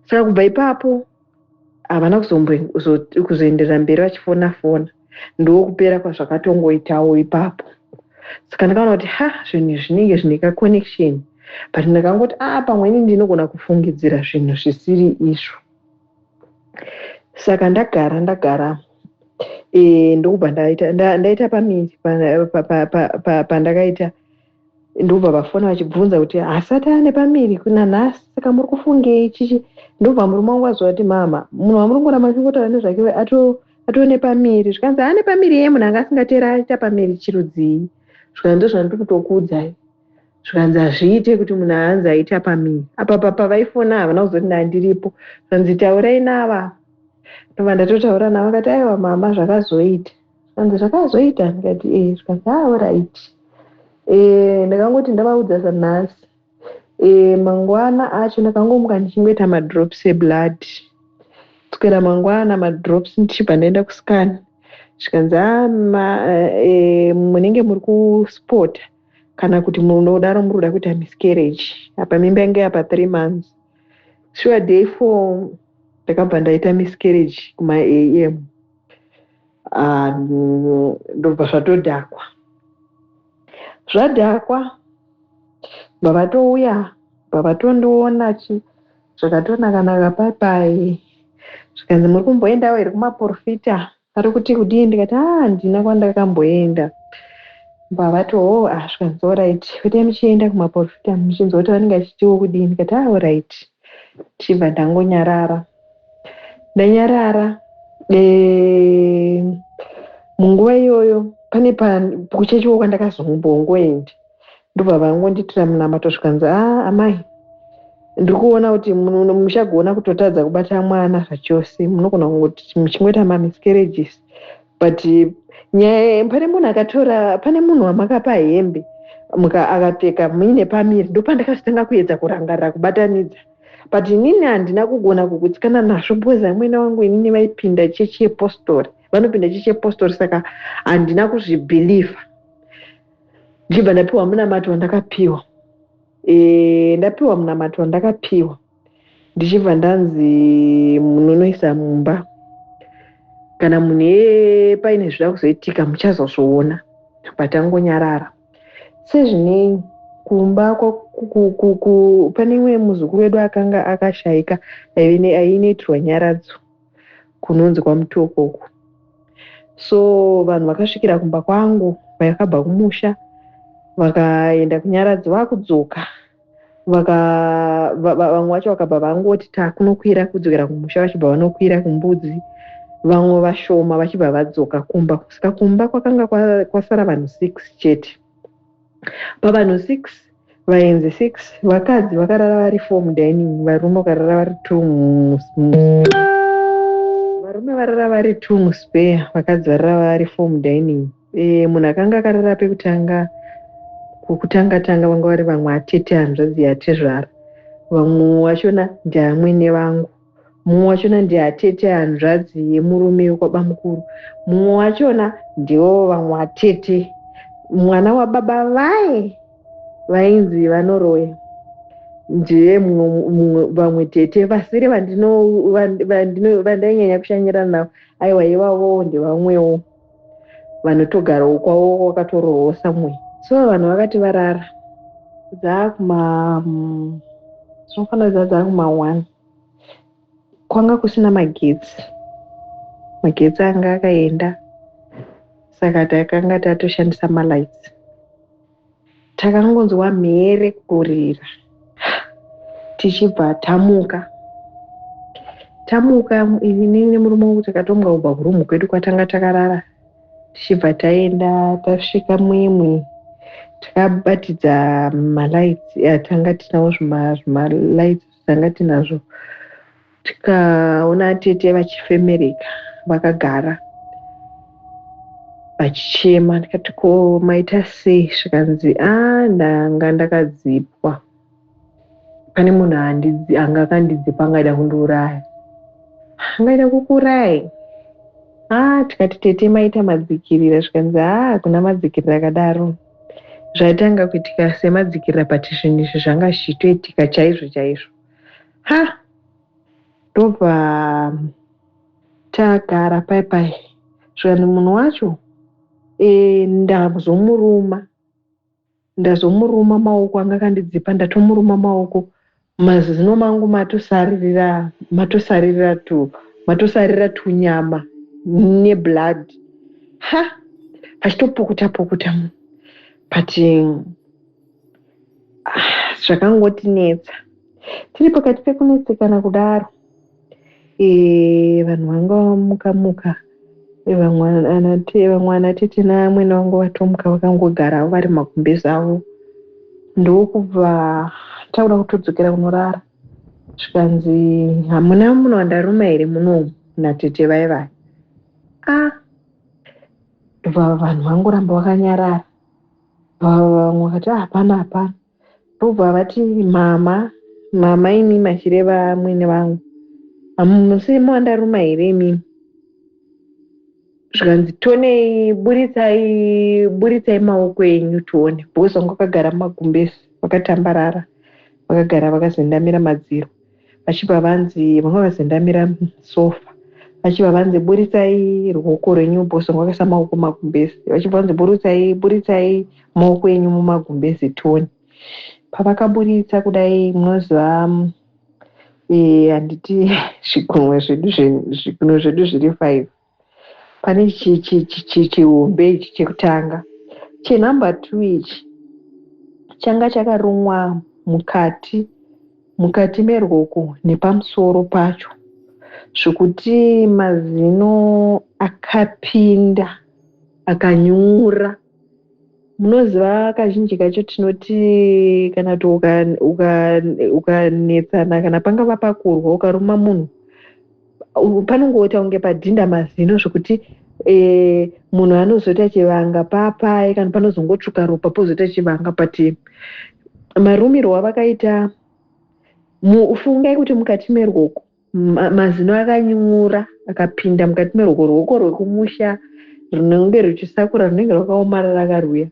Saka kubva ipapo havana kuzoenderera mberi vachifona fona. Ndokupera kwazvakatongoitawo ipapo. Saka ndakaona kuti ha, zvinhu zvinenge zvine kaconnection, but ndakangoti a pamweni ndinogona kufungidzira zvinhu zvisiri izvo. Saka ndagara ndagara, ndokubva ndaita pamiri pandakaita, ndobva vafona vachibvunza kuti hasati ane pamiri nanhasi, saka muri kufungei chichi. Ndobva murume wangu aziva kuti, "Mama, munhu wamuri kungoramba muchingotaura nezvake atone pamiri." Zvikanzi, "Ane pamiri yeye? Munhu anga asingateri aita pamiri chirudzii?" Zvikanzi, "Ndozvandiri kutokuudzai." Zvikanzi, "Hazviite kuti munhu aanzi aita pamiri." Apa pavaifona havana kuzoti ndandiripo. Zvikanzi, "Taurai nava." Ndobva ndatotaura navo, akati, "Aiwa mama, zvakazoita." Zvikanzi, "Zvakazoita?" Ndikati, "E." Zvikanzi, "Alright." Ndakangoti ndavaudza sanhasi, mangwana acho ndakangomuka ndichingoita madrops eblood. Kuswera mangwana madrops, ndichibva ndaenda kuscan, zvikanzi, "Munenge muri kuspota kana kuti munodaro muri kuda kuita miscarriage." Apa mimba yange yapa 3 months. Sure, day 4 ndakabva ndaita miscarriage kuma-am. Ndobva zvatodhakwa, zvadhakwa, bva vatouya, bva vatondiona chi zvakatonaka-naka papai. Zvikanzi, "Muri kumboendawo here kumaprofita? Ari kuti kudii?" Ndikati, "A, handina kwandakamboenda." Bva vati, "O ah." Zvikanzi, "Alright, kutai muchienda kumaprofita muchinzwa kuti vanenge vachitiwo kudii." Ndikati, "A, alright." Chibva ndangonyarara, ndanyarara. Munguva iyoyo pane kuchechiwo kwandakazombongoenda, ndobva vangondiitira munamato. Zvikanzi, "A amai, ndiri kuona kuti muchagona kutotadza kubata mwana zvachose. Munogona kungoti muchingoita mamiscarriages, but nyaya pane munhu akatora, pane munhu wamakapa hembe akapfeka muine pamiri." Ndopandakazotanga kuedza kurangarira kubatanidza, but inini handina kugona kugutsikana nazvo because amwene wangu inini vaipinda chechi yepostori, vanopinda chechi yepostori, saka handina kuzvibhilivha. Ndichibva ndapiwa munamato wandakapiwa, ndapiwa munamato wandakapiwa, ndichibva ndanzi, "Munonoisa mumba kana munhu iyeye paine zvida kuzoitika muchazozviona." Patangonyarara sezvinei, kumba pane imwe muzukuru wedu akanga akashayika, ainoitirwa nyaradzo kunonzi kwaMutoko. So vanhu vakasvikira kumba kwangu, vakabva kumusha, vakaenda kunyaradzo. Vakudzoka, vamwe vacho vakabva vangoti, "Takunokwira kudzokera kumusha." Vachibva vanokwira kumbudzi, vamwe vashoma vachibva vadzoka kumba. Saka kumba kwakanga kwasara vanhu 6 chete. Pavanhu 6, vaenzi 6, vakadzi vakarara vari 4 mudining, varume vakarara vari 2. Varume varara vari 2 muspare, vakadzi varara vari 4 mudining. Munhu akanga akarara pekutanga, kukutanga tanga, vanga vari vamwe atete, hanzvadzi yatezvara. Vamwe vachona ndiamwene vangu, mumwe wachona ndiatete hanzvadzi yemurume wekwabamukuru, mumwe wachona ndivo vamwe atete mwana wababa vaye vainzi vanoroya, ndiye mumwe. Vamwe tete vasiri vandainyanya kushanyira navo, aiwa, ivavowo ndevamwewo vanotogarawo kwavo, vakatoroorwawo somewhere. So vanhu vakati varara, dzaakuma zvinofanira dzaakuma 1, kwanga kusina magetsi. Magetsi anga akaenda, saka takanga tatoshandisa malights. Takangonzwa mhere kurira, tichibva tamuka. Tamuka, inini nemurume wangu takatomuka kubva kurumu kwedu kwatanga takarara, tichibva taenda. Tasvika muimwe, takabatidza malights atanga tinawo, zvimalights tanga tinazvo. Tikaona tete vachifemereka, vakagara vachichema. Ndikati, "Ko maita sei?" Zvikanzi, "A, ndanga ndakadzipwa. Pane munhu anga akandidzipa, angaida kundiuraya." "Angaida kukuurayai?" "A." Tikati, "Tete, maita madzikirira." Zvikanzi, "Ha, hakuna madzikirira akadaro. Zvatanga kuitika semadzikirira, but zvinhu izvi zvanga zvichitoitika chaizvo chaizvo." Ha, ndobva tagara pai pai. Zvikanzi, "Munhu wacho ndazomuruma, ndazomuruma maoko. Anga akandidzipa, ndatomuruma maoko. Mazino mangu matosaririra, matosaririra tu matosarira tunyama neblood." Ha, vachitopukuta pukuta, but zvakangotinetsa. Tiri pakati pekunetsekana kudaro, vanhu vanga vamuka muka. Vamwe ana tete naamwene vangu vatomuka, vakangogara vari magumbezi avo. Ndokubva takuda kutodzokera kunorara. Zvikanzi, "Hamuna munhu wandaruma here munomu natete vai vai?" A, ndobva vanhu vangoramba vakanyarara. Vamwe vakati, "Hapana, hapana." Ndobva vati, "Mama, mama, imi," machireva mwene vangu, "hamusi wandaruma here imimi?" Zvikanzi, "Tonei, buritsai, buritsai maoko enyu tione," because vanga vakagara mumagumbezi vakatambarara, vakagara vakazendamira madziro. Vachibva vanzi, vanga vakazendamira sofa, vachibva vanzi, "Buritsai ruoko rwenyu," because vanga vakaisa maoko mumagumbezi. Vachibva vanzi, "Buritsai, buritsai maoko enyu mumagumbezi tione." Pavakaburitsa kudai, munoziva, handiti zvigunwe zvedu zviri 5? Pane chihombe ichi chekutanga, chenumber 2 ichi changa chakarumwa mukati meruoko nepamusoro pacho, zvokuti mazino akapinda, akanyura. Munoziva, kazhinji kacho tinoti kana kuti ukanetsana, kana pangava pakurwa, ukaruma munhu, panongoita kunge padhinda mazino, zvokuti munhu anozoita chivanga papai, kana panozongotsvuka ropa, pozoita chivanga. But marumirwo avakaita, fungai kuti mukati meruoko mazino akanyura, akapinda mukati meruoko. Ruoko rwekumusha runenge ruchisakura, runenge rwakaomarara karuya,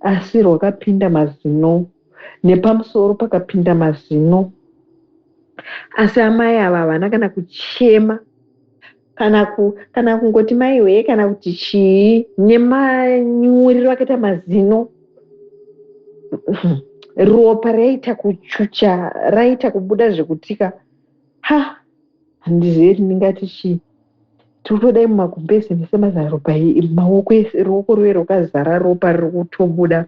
asi rwakapinda mazino nepamusoro, pakapinda mazino. Asi amai ava havana kana kuchema, kana kungoti maiwee kana kuti chii, nemanyuriro akaita mazino. Ropa raita kuchucha, raita kubuda zvekutika. Ha, handizivi kuti ndingati chii. Tirikutodai mumagumbezi mese mazara ropa, maoko ese, ruoko ruye rwakazara ropa riri kutobuda.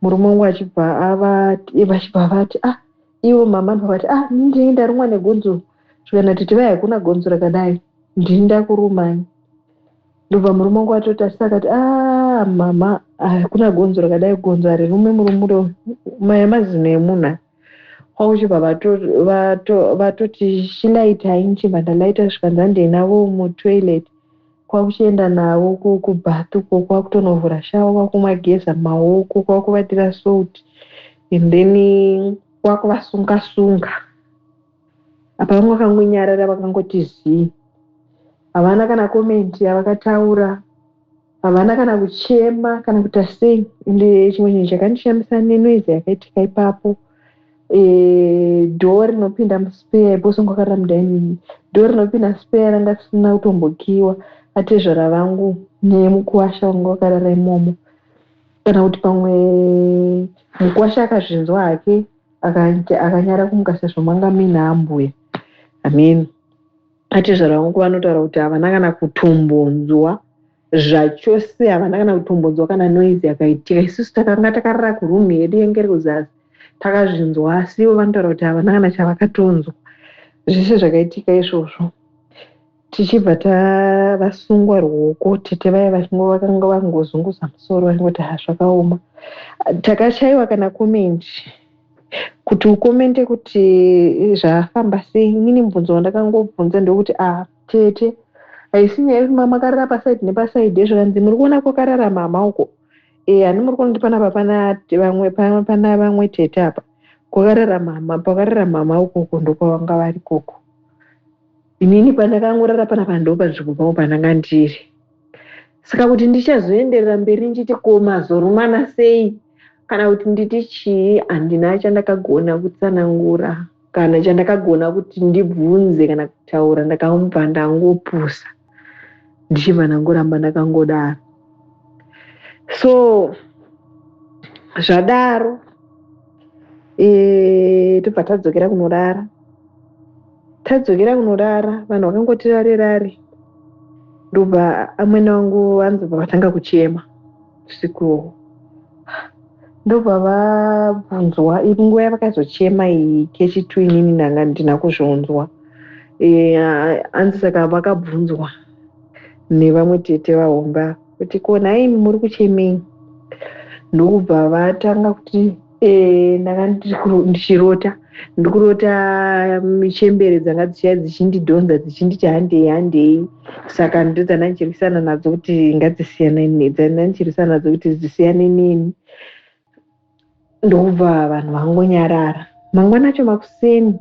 Murume wangu achibva vachibva vati, "Ah, ivo mama," vati, "Ah, ndini ndarumwa negonzo." Zvikanzi, "Tete vai, hakuna gonzo rakadai, ndini ndakurumai." Ndobva murume wangu atotarisa akati, "A, mama, hakuna gonzo rakadai, gonzo harirume murume, maya mazino emunhu aya." Kwakuchibva vatoti, "Chilaitai." Ndichibva ndalaita. Zvikanzi, "Handei navo mutoilet." Kwakuchienda navo kubath uko, kwakutonovhura shower, kwakumageza maoko, kwakuvatira salt, and then Kwakuvasunga sunga. Apa vamwe vakangonyarara vakangoti zii. Havana kana comment yavakataura. Havana kana kuchema kana kuita sei. Ende chimwe chinhu chakandishamisa nenoise yakaitika ipapo. E, door rinopinda muspare because vanga vakarara mudining. Door rinopinda spare ranga risina kutombokiwa. Atezvara vangu nemukuwasha vanga vakarara imomo. Kana kuti pamwe mukuwasha akazvinzwa hake akanyara kumuka sezvo manga muina ambuya. Hameno. Atezvara vangu vanotaura kuti havana kana kutombonzwa zvachose, havana kana kutombonzwa kana noise yakaitika. Isusu takanga takarara kuroom yedu yanga iri kuzasi takazvinzwa, asi ivo vanotaura kuti havana kana chavakatonzwa. Zvese zvakaitika izvozvo. Tichibva tavasungwa ruoko, tete vaya vakanga vangozunguza musoro vachingoti ha zvakaoma. Takashaiwa kana comment kuti ucommente kuti zvafamba sei. Inini mubvunzo wandakangobvunza ndewekuti a tete, haisi nyaya yekuti makarara paside nepaside zvikanzi muri kuona kwakarara mama uko e hani muri kuona kuti panapa pana vamwe pana vamwe tete apa kwakarara mama pakarara mama ukoko ndokwavanga vari koko. Inini pandakangorara panapa ndo panzvimbo pangu pandanga ndiri. Saka kuti ndichazoenderera mberi ndichiti ko mazorumana sei kana kuti nditi chii, handina chandakagona kutsanangura kana chandakagona kuti ndibvunze kana kutaura. Ndakabva ndangopusa ndichibva ndangoramba ndakangodaro. So zvadaro e, tobva tadzokera kunorara. Tadzokera kunorara vanhu vakangoti rare rare, ndobva amwene vangu vanzobva vatanga kuchema usikuwo. Ndobva vabvunzwa nguva yavakazochema iyi kechitu inini ndanga ndina kuzvonzwa. Hanzi saka vakabvunzwa nevamwe tete vahomba kuti ko nhai muri kuchemei, ndokubva vatanga kuti e, ndanga ndichirota, ndikurota michembere dzanga dzichiya dzichindidhonza dzichinditi handei handei. Saka ndodzanda ndichirwisana nadzo kuti ngadzisiyane, dzanda ndichirwisana nadzo kuti dzisiyane neni. Ndokubva vanhu vangonyarara. Mangwana acho makuseni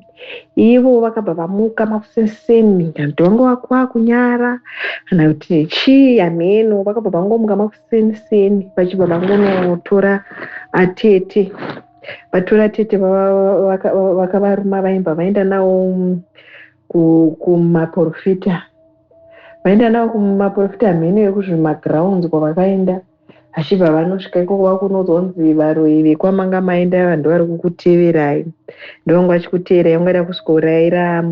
ivo vakabva vamuka makuseniseni, kana kuti vanga vakunyara kana kuti chii hameno. Vakabva vangomuka makuseniseni vachibva vangonotora atete, vatora tete vakavaruma vaibva vaenda navo kumaprofita, vaenda navo kumaprofita hameno ekuzvimagrounds kwavakaenda. Vachibva vanosvika ikoko vakunonzi varoyi vekwamanga maenda vanhu vari kukuteverai, ndovanga vachikuteerai, vangada kusvikourayira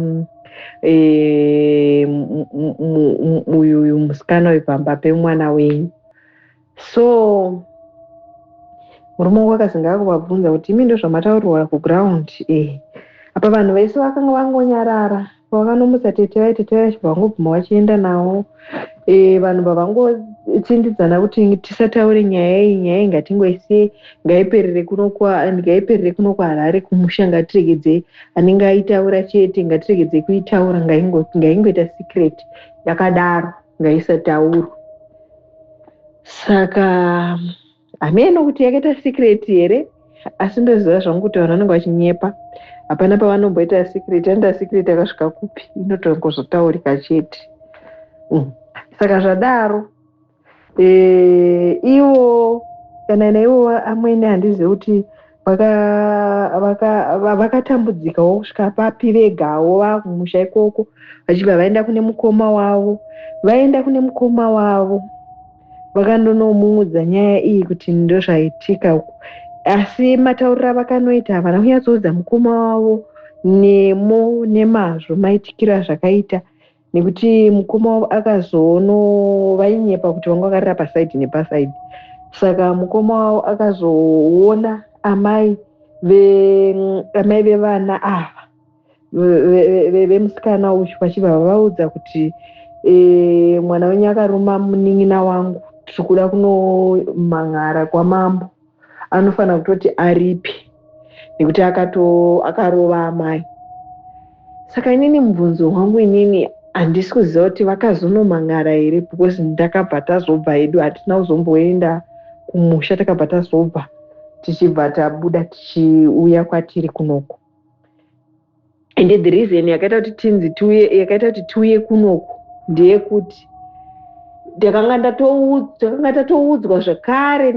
uyu musikana uyu pamba pemwana wenyu. So murume wangu akazinga akuvabvunza kuti imi ndozvamataurirwa kuground e. Apa vanhu vese vakanga vangonyarara. Pavakanomutsa tete vai, tete vachibva vangobvuma vachienda navo. E, vanhu vavangotsindidzana kuti tisataure nyaya iyi, nyaya iyi ngatingoisiye, ngaiperere kuno ngaiperere kuno kuHarare kumusha, ngatiregedzei anenge aitaura chete, ngatiregedzei kuitaura, ngaingoita secret yakadaro, ngaisataurwa. Saka hameno kuti yakaita secret here, asi ndoziva zvangu kuti vanhu vanenge vachinyepa. Hapana pavanomboita secret, anoita secret akasvika kupi, inotongozotaurika chete. Saka zvadaro e, ivo kana naivo amwene handizivi kuti vakatambudzikawo kusvika papi vegawo vakumusha ikoko, vachibva vaenda kune mukoma wavo. Vaenda kune mukoma wavo vakandonomuudza nyaya iyi kuti ndozvaitika uku, asi matauriro avakanoita havana kunyatsoudza mukoma wavo nemo nemazvo maitikiro azvakaita, nekuti mukoma wavo akazoono vainyepa kuti vanga vakarara paside nepaside. Saka mukoma wavo akazoona amai amai vevana ava vemusikana uyu vachibva vavaudza kuti e, mwana wenyu akaruma munin'ina wangu, tiri kuda kunomhan'ara kwamambo, anofanira kutoti aripi nekuti akarova amai. Saka inini mubvunzo wangu, inini handisi kuziva kuti vakazonomhan'ara here, because ndakabva tazobva hedu, hatina kuzomboenda kumusha, takabva tazobva. Tichibva tabuda tichiuya kwatiri kunoku. Ende the reason yakaita kuti tinzi tiuye, yakaita kuti tiuye kunoku ndeyekuti takanga tatoudzwa zvakare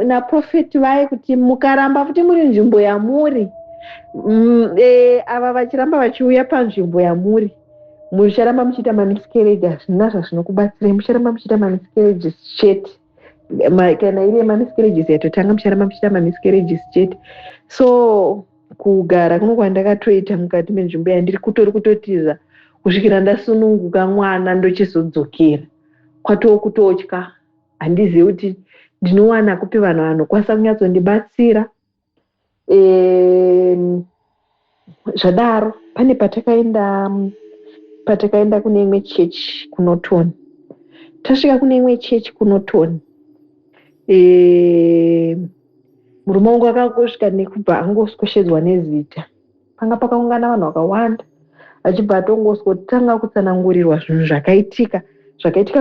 naprofeti vaye kuti mukaramba futi muri nzvimbo yamuri, ava vachiramba vachiuya panzvimbo yamuri, mucharamba muchiita mamiscarriage. Hazvina zvazvinokubatsirai, mucharamba muchiita mamiscarriages chete. Kana iri yemamiscarriages yatotanga, mucharamba muchiita mamiscarriages chete. So kugara kuno kwandakatoita mukati menzvimbo yandiri kutori kutotiza kusvikira ndasununguka mwana, ndochizodzokera. Kwatoo kutotya, handizivi kuti ndinowana kupi vanhu vanokwanisa kunyatsondibatsira. Zvadaro pane patakaenda kune imwe chechi kuNorton. Tasvika kune imwe chechi kuNorton, murume wangu akangosvika nekubva angosweshedzwa nezita. Panga pakaungana vanhu vakawanda, achibva atongoswotanga kutsanangurirwa zvinhu zvakaitika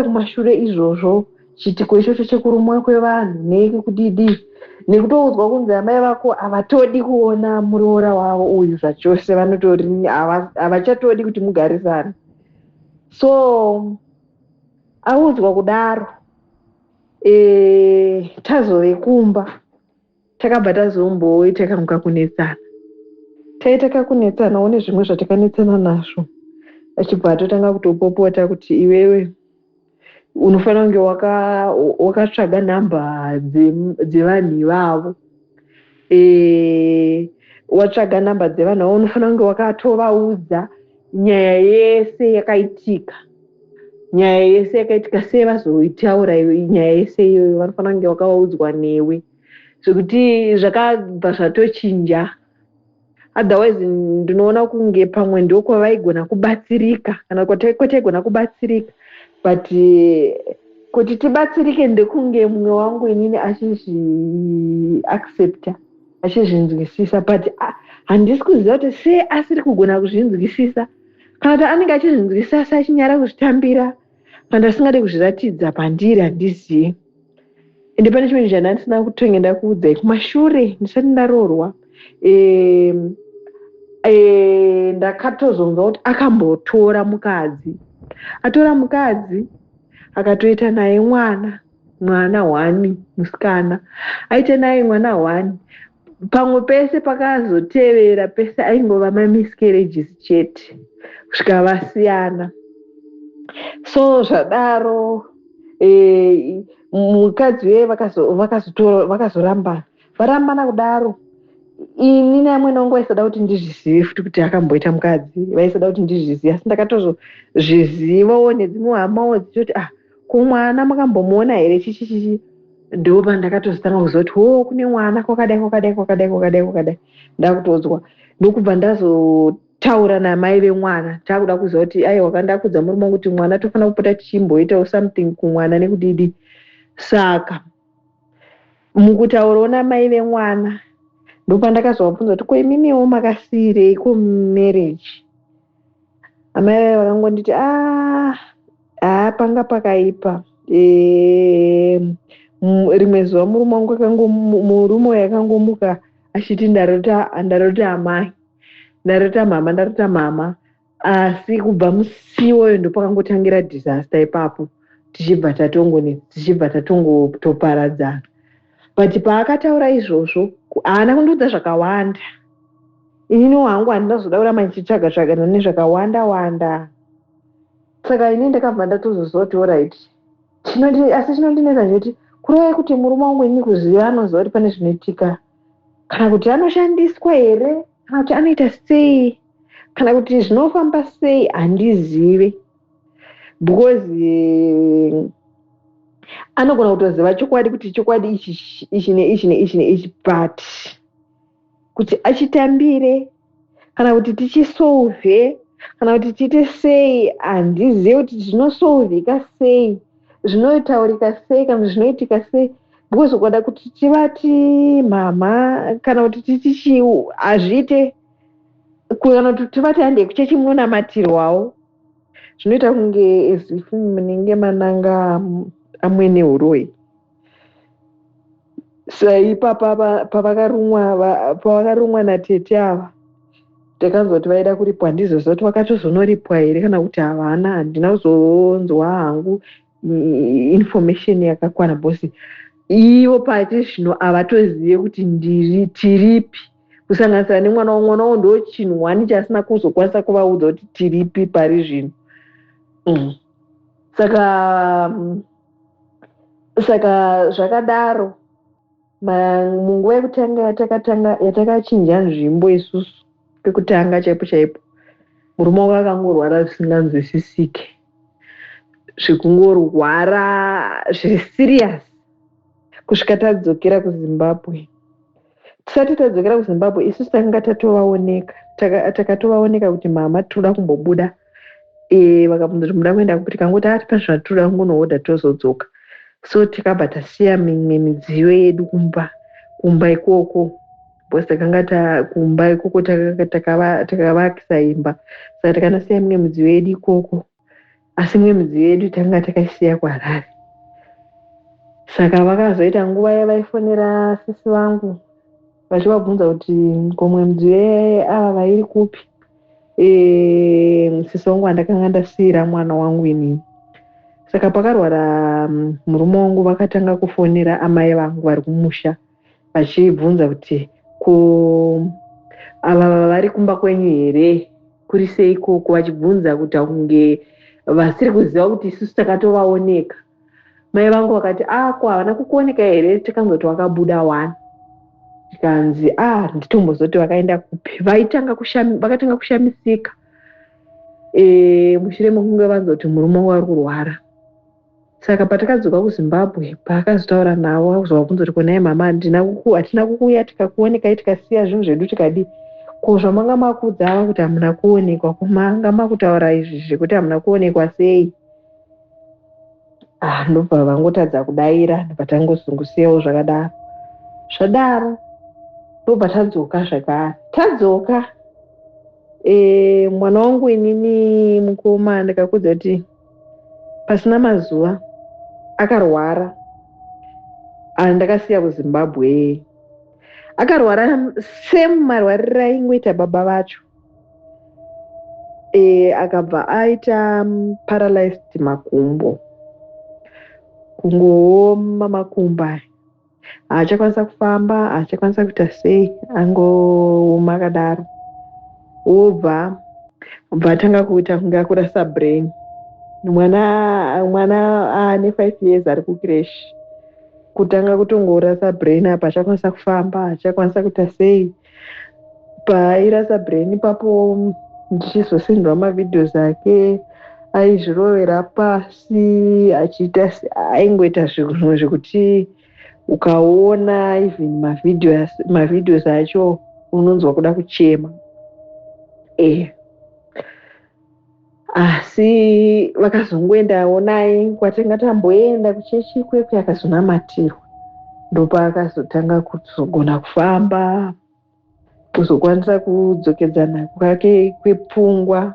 kumashure izvozvo, chiitiko ichocho chekurumwa kwevanhu nekudidi, nekutoudzwa kunzi amai vako havatodi kuona muroora wavo uyu zvachose, vanotori havachatodi kuti mugarisane. So audzwa kudaro, tazove kumba, takabva tazomboita kamuka kunetsana. Taita kakunetsanawo nezvimwe zvatakanetsana nazvo, achibva atotanga kutopopota kuti iwewe unofanira kunge wakatsvaga nhamba dzevanhu ivavo. Watsvaga nhamba dzevanhu avo, unofanira kunge wakatovaudza nyaya yese yakaitika. Nyaya yese yakaitika sei vazoitaura nyaya yese iyoyo? Vanofanira kunge wakavaudzwa newe, zvekuti zvakabva zvatochinja. Otherwise ndinoona kunge pamwe ndokwavaigona kubatsirika kana kwataigona kubatsirika, but kuti tibatsirike ndekunge mumwe wangu inini achizviaccepta, achizvinzwisisa. But handisi kuziva kuti sei asiri kugona kuzvinzwisisa, kana kuti anenge achizvinzwisisa asi achinyara kuzvitambira, kana asingade kuzviratidza pandiri, handizivi. Ende pane chimwe chinhu chandisina kutonge ndakuudzai kumashure ndisati ndaroorwa. Ndakatozonzwa kuti akambotora mukadzi, atora mukadzi, akatoita naye mwana, mwana one musikana. Aita naye mwana one, pamwe pese pakazotevera pese aingova mamiscarriages chete kusvika vasiyana. So zvadaro, mukadzi uye vakazorambana. Varambana kudaro, ini neamwene wangu vaisada kuti ndizvizive futi kuti akamboita mukadzi, vaisada kuti ndizvizive. Asi ndakatozozvizivawo nedzimwe hamawo dzichiti, "Ah, ko mwana makambomuona here?" Chichi chichi. Ndo pandakatozotanga kuziva kuti ho, kune mwana kwakadai, kwakadai, kwakadai, kwakadai, kwakadai. Ndakutodzwa, ndokubva ndazotaura namai vemwana. Takuda kuziva kuti aiwa, kandakudza murume wangu kuti mwana tofanira kupota tichimboitawo something kumwana nekudidi. Saka mukutaurawo namai vemwana, ndopandakazovabvunza kuti ko imimiwo makasiyirei kumarriage? Amai vaye vakangonditi, "A haa, panga pakaipa." Rimwe zuva murume wangu, murume uyu akangomuka achiti, "Ndarota, ndarota amai, ndarota mama, ndarota mama." Asi kubva musi iwoyo ndopakangotangira disaster ipapo, tichibva tatongotoparadzana. But paakataura izvozvo, haana kundiudza zvakawanda. Ininiwo hangu handina kuzoda kuramba ndichitsvaga tsvagana nezvakawanda wanda. Saka ini ndakabva ndatozoziva kuti alright. Asi chinondinetsa ndechekuti kureva kuti murume wangu ini kuziva, anoziva kuti pane zvinoitika, kana kuti anoshandiswa here, kana kuti anoita sei, kana kuti zvinofamba sei, handizive, because anogona kutoziva chokwadi kuti chokwadi ichi, ichi neichi neichi neichi, but kuti achitambire, kana kuti tichisolve, kana kuti tiite sei, handizivi kuti zvinosolvika sei, zvinotaurika sei, kana kuti zvinoitika sei, because ukada kuti tivati mama kana kuti titi chii, hazviite, kana kuti tivati handei kuchechi munonamatirwawo, zvinoita kunge as if munenge mananga amwene uroyi. Saipapa pavakarumwa natete ava, takanzwa kuti vaida kuripwa. Handizoziva kuti vakatozonoripwa here kana kuti havana. Handina kuzonzwa hangu information yakakwana, because ivo pati zvino havatozive kuti ndiri tiripi, kusanganisira nemwana wavo. Mwana wavo ndo chinhu wani chaasina kuzokwanisa kuvaudza kuti tiripi pari zvino. Saka zvakadaro, munguva yekutanga yatakatanga, yatakachinja nzvimbo isusu pekutanga chaipo chaipo, murume wangu akangorwara zvisinganzwisisike, zvekungorwara zviri serious, kusvika tadzokera kuZimbabwe. Tisati tadzokera kuZimbabwe, isusu takanga tatovaoneka, takatovaoneka kuti, "Mama, tinoda kumbobuda." Vakabvunza kuti, "Muda kuenda kupi?" Tikangoti, "Ati pane zvatinoda kungonohodha, tozodzoka." So tikabva tasiya mimwe midziyo yedu kumba ikoko, because takanga kumba ikoko takavakisa imba, saka takanasiya mimwe midziyo yedu ikoko, asi mimwe midziyo yedu tanga takaisiya kuHarare. Saka vakazoita nguva yavaifonera sisi vangu vachivabvunza kuti, "Komwe midziyo ava vairi kupi?" Sisi vangu vandakanga ndasiyira mwana wangu inini. Saka pakarwara murume wangu, vakatanga kufonera amai vangu vari kumusha vachibvunza kuti, "Ko ava vari kumba kwenyu here? Kuri sei ikoko?" Vachibvunza kuti kunge vasiri kuziva kuti isusu takatovaoneka. Mai vangu vakati, "A, ko havana kukuoneka here? Takanzoti vakabuda wani." Tikanzi, "A, nditombozoti vakaenda kupi." Vakatanga kushamisika mushure mekunge vanzwa kuti murume wangu ari kurwara. Saka patakadzoka kuZimbabwe, paakazotaura navo, akuzovabvunza kuti, "Konai mama, hatina kukuuya tikakuonekai, tikasiya zvinhu zvedu, tikadii? Ko zvamanga makudza ava kuti hamuna kuonekwa, ko manga makutaura izvi zvekuti hamuna kuonekwa sei?" Ah, ndobva vangotadza kudaira. Ndobva tangozungusiyawo zvakadaro. Zvadaro ndobva tadzoka zvakare. Tadzoka, mwana wangu inini mukoma, ndikakudza kuti pasina mazuva akarwara. Ndakasiya kuZimbabwe, akarwara same marwariro aingoita baba vacho. Akabva aita paralyzed makumbo, kungooma makumbo aya, haachakwanisa kufamba, haachakwanisa kuita sei, angooma akadaro. Wobva bva atanga kuita kunge akurasa brain. Mwana aane 5 years, ari kucreche, kutanga kutongorasa brain apa, achakwanisa kufamba, achakwanisa kuita sei. Paairasa brain ipapo, ndichizosendwa mavideos ake, aizvirovera pasi achiita, aingoita zvimwe zvekuti ukaona even mavideos acho unonzwa kuda kuchema. Asi vakazongoendawo naye kwatinga tamboenda kuchechi kwekwe, akazonamatirwa, ndopaakazotanga kuzogona kufamba, kuzokwanisa kudzokedzana kwake kwepfungwa.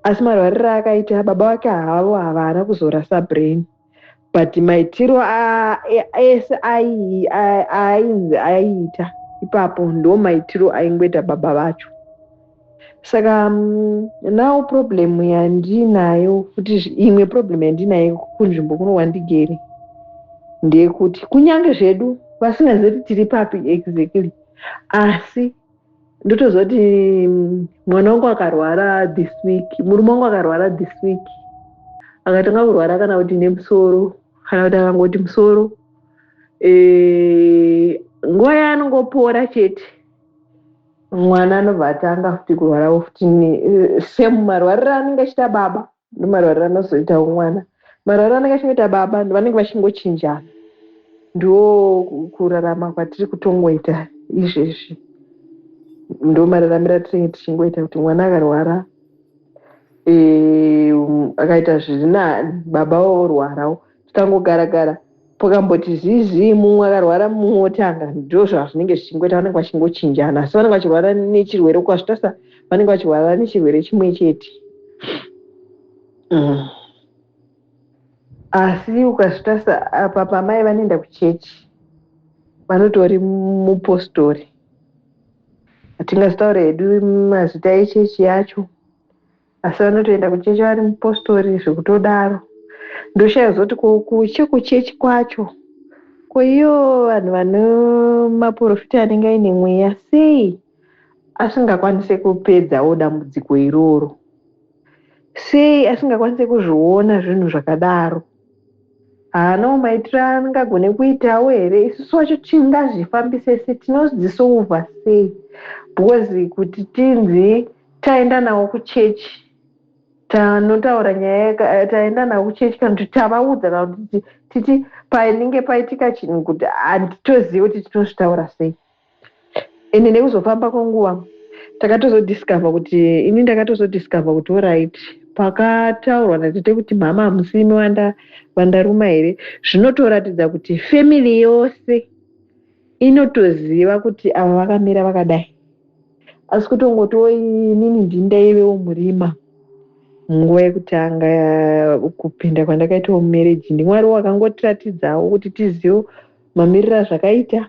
Asi marwariro akaita baba vake havo, havana kuzorasa brain, but maitiro ese ainzi aiita ipapo ndo maitiro aingoita baba vacho. Saka now problem yandinayo futi, imwe problem yandinayo kunzvimbo kuno wandigere ndeyekuti kunyange zvedu vasingazivi kuti tiri papi exactly, asi ndotoziva kuti mwana wangu akarwara this week, murume wangu akarwara this week, akatanga kurwara kana kuti nemusoro, kana kuti akangoti musoro, nguva yaanongopora chete, mwana anobva atanga futi kurwarawo futi same marwariro anenge achiita baba ndomarwariro anozoitawo mwana. Marwariro anenge achingoita baba, vanenge vachingochinjana. Ndo kurarama kwatiri kutongoita izvezvi, ndo mararamiro atinenge tichingoita, kuti mwana akarwara, akaita zviri nani, baba vorwarawo, tikangogara gara, pakamboti zii, mumwe akarwara, mumwe otanga. Ndo zvazvinenge zvichingoita, vanenge vachingochinjana, asi vanenge vachirwara nechirwere, ukazvitarisa vanenge vachirwara nechirwere chimwe chete. Asi ukazvitarisa apa, pamai vanoenda kuchechi. Vanotori mupostori. Hatingazitaure hedu mazita echechi yacho, asi vanotoenda kuchechi vari mupostori zvekutodaro. Ndoshaya zoti kuchechi kwacho ko iyo vanhu vane maprofita anenge aine mweya sei asingakwanise kupedzawo dambudziko iroro? Sei asingakwanise kuzviona zvinhu zvakadaro? Haanawo maitiro aangagone kuitawo here? Isusu wacho tingazvifambise sei? Tinodzisolva sei? Because kuti tinzi taenda navo kuchechi, tanotaura nyaya, taenda navo kuchechi, kana kuti tavaudza, kana kuti titi panenge paitika chinhu, kuti handitozivi kuti tinozvitaura sei. Ende nekuzofamba kwenguva takatozodiscover kuti, ini ndakatozodiscover kuti alright, pakataurwa natete kuti mama hamusimi vandaruma here, zvinotoratidza kuti family yose inotoziva kuti ava vakamira vakadai. Asi kutongotiwo inini ndini ndaivewo murima munguva yekutanga kupinda kwandakaitawo mumarriage, ndiMwari wakangotiratidzawo kuti tizive mamiriro azvakaita.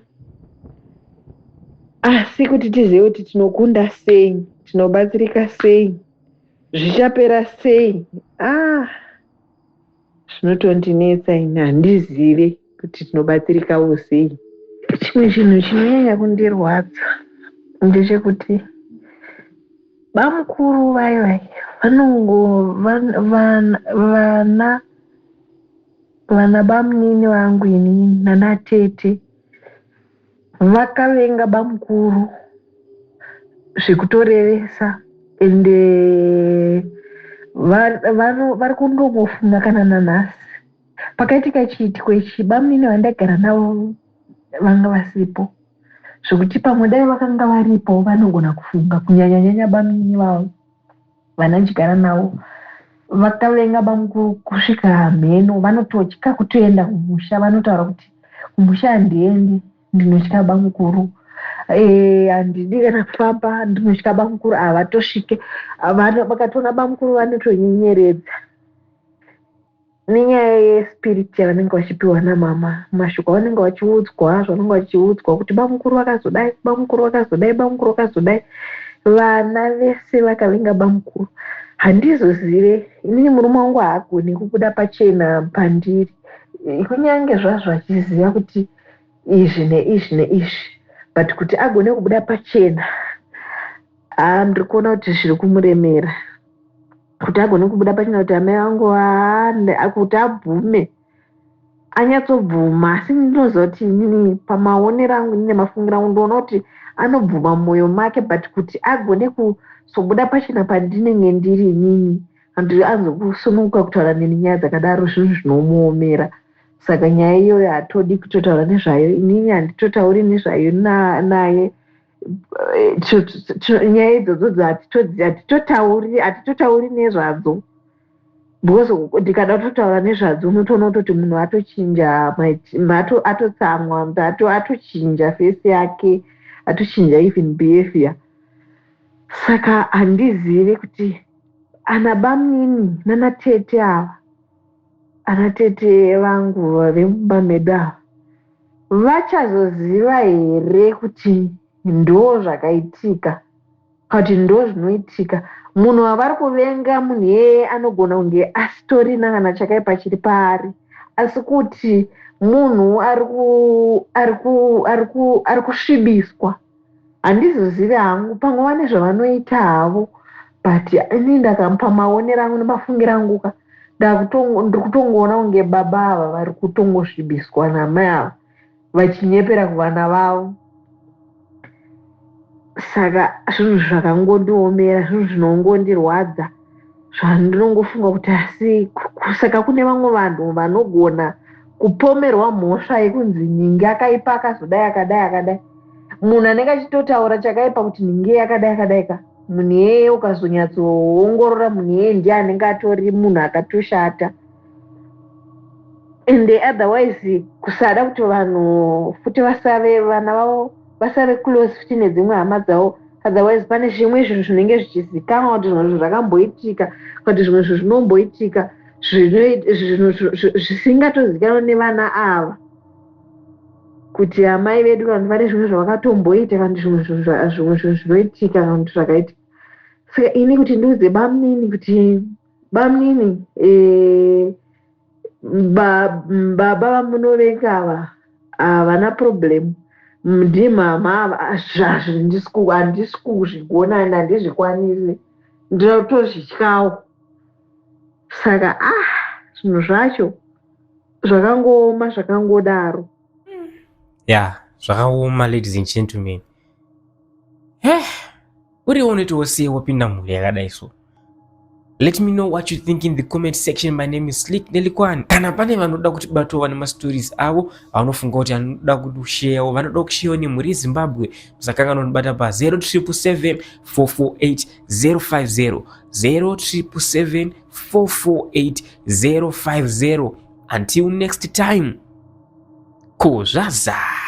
Asi kuti tizive kuti tinokunda sei, tinobatsirika sei, zvichapera sei, ah, zvinotondinetsa. Ini handizive kuti tinobatsirikawo sei. Chimwe chinhu chinonyanya kundirwadza ndechekuti bamukuru vai vanongo vana vana bamunini vangu inini nanatete vakavenga bamukuru zvekutorevesa, ende vari kundongofunga kana nanhasi. Pakaitika chiitiko ichi, bamunini vandaigara navo vanga vasipo, zvekuti pamwe dai vakanga varipo vanogona kufunga, kunyanya-nyanya bamunini vavo vanandigara navo. Vakavenga bamukuru kusvika mheno, vanototya kutoenda kumusha. Vanotaura kuti kumusha handiendi, ndinotya bamukuru, handidi kana kufamba, ndinotya bamukuru. Havatosvike, vakatoona bamukuru vanotonyenyeredza nenyaya yespirit yavanenge vachipiwa namama, mashoko avanenge vachiudzwa, zvavanenge vachiudzwa kuti bamukuru vakazodai, bamukuru vakazodai, bamukuru vakazodai. Vana vese vakavenga bamukuru. Handizozive inini, murume wangu haagoni kubuda pachena pandiri, kunyange zvazvo achiziva kuti izvi neizvi neizvi, but kuti agone kubuda pachena, haa, ndiri kuona kuti zviri kumuremera kuti agone kubuda pachena kuti amai vangu, haa, kuti abvume, anyatsobvuma. Asi ndinoziva kuti inini pamaonero angu, inini nemafungiro angu, ndinoona kuti anobvuma mumwoyo make, but kuti agone kuzobuda pachena pandinenge ndiri inini, andiri azokusununguka kutaura neni nyaya dzakadaro, zvinhu zvinomuomera. Saka nyaya iyoyo hatodi kutotaura nezvayo. Inini handitotauri nezvayo naye. Nyaya idzodzo hatitotauri nezvadzo, because ndikada kutotaura nezvadzo unotoona kutoti munhu atochinja, atotsamwa, atochinja face yake, atochinja even behavior. Saka handizivi kuti ana bamunini nanatete ava, ana tete vangu vemumba medu ava, vachazoziva here kuti ndo zvakaitika, kuti ndo zvinoitika. Munhu wavari kuvenga, munhu iyeye anogona kunge asitorina kana chakaipa chiri paari, asi kuti munhu ari kusvibiswa. Handizozivi hangu, pamwe vane zvavanoita havo, but ini ndakamupa maonero angu nemafungiro angu ka, ndiri kutongoona kunge baba ava vari kutongosvibiswa namai ava vachinyepera kuvana vavo. Saka zvinhu zvakangondiomera, zvinhu zvinongondirwadza, zvandinongofunga kuti asi saka kune vamwe vanhu vanogona kupomerwa mhosva yekunzi nhingi akaipa, akazodai, akadai, akadai. Munhu anenge achitotaura chakaipa kuti nhingi yakadai, akadai ka, munhu iyeye ukazonyatsoongorora, munhu iyeye ndiye anenge atori munhu akatoshata. Ende otherwise kusada kuti vanhu futi vasave, vana vavo vasave close futi nedzimwe hama dzavo. Otherwise pane zvimwe zvinhu zvinenge zvichizikanwa kuti zvimwe zvinhu zvakamboitika, kuti zvimwe zvinhu zvinomboitika, zvinhu zvisingatozikanwa nevana ava. Kuti amai vedu vanhu vane zvimwe zvavakatomboita kana zvimwe zvimwe zvinhu zvinoitika kana kuti zvakaitika. Saka ini kuti ndiudze bamunini kuti bamunini eh, baba vamunovenga ava havana problem, ndimama ava, handisi kuzvigona and handizvikwanisi, ndinotozvityawo. Saka ah, zvinhu zvacho zvakangooma, zvakangodaro. Ya, zvakaoma, ladies and gentlemen. Eh, uriwo unoitawo sei wapinda mhuri yakadai? So let me know what you think in the comment section. My name is Slick Nelikwan. Kana pane vanoda kuti batova nemastories avo vanofunga kuti anoda kusharewo, vanoda kusharewo nemhuri yeZimbabwe, musakanganwa kunobata pa 0777 448 050, 0777 448 050. Until next time, ko zvaza.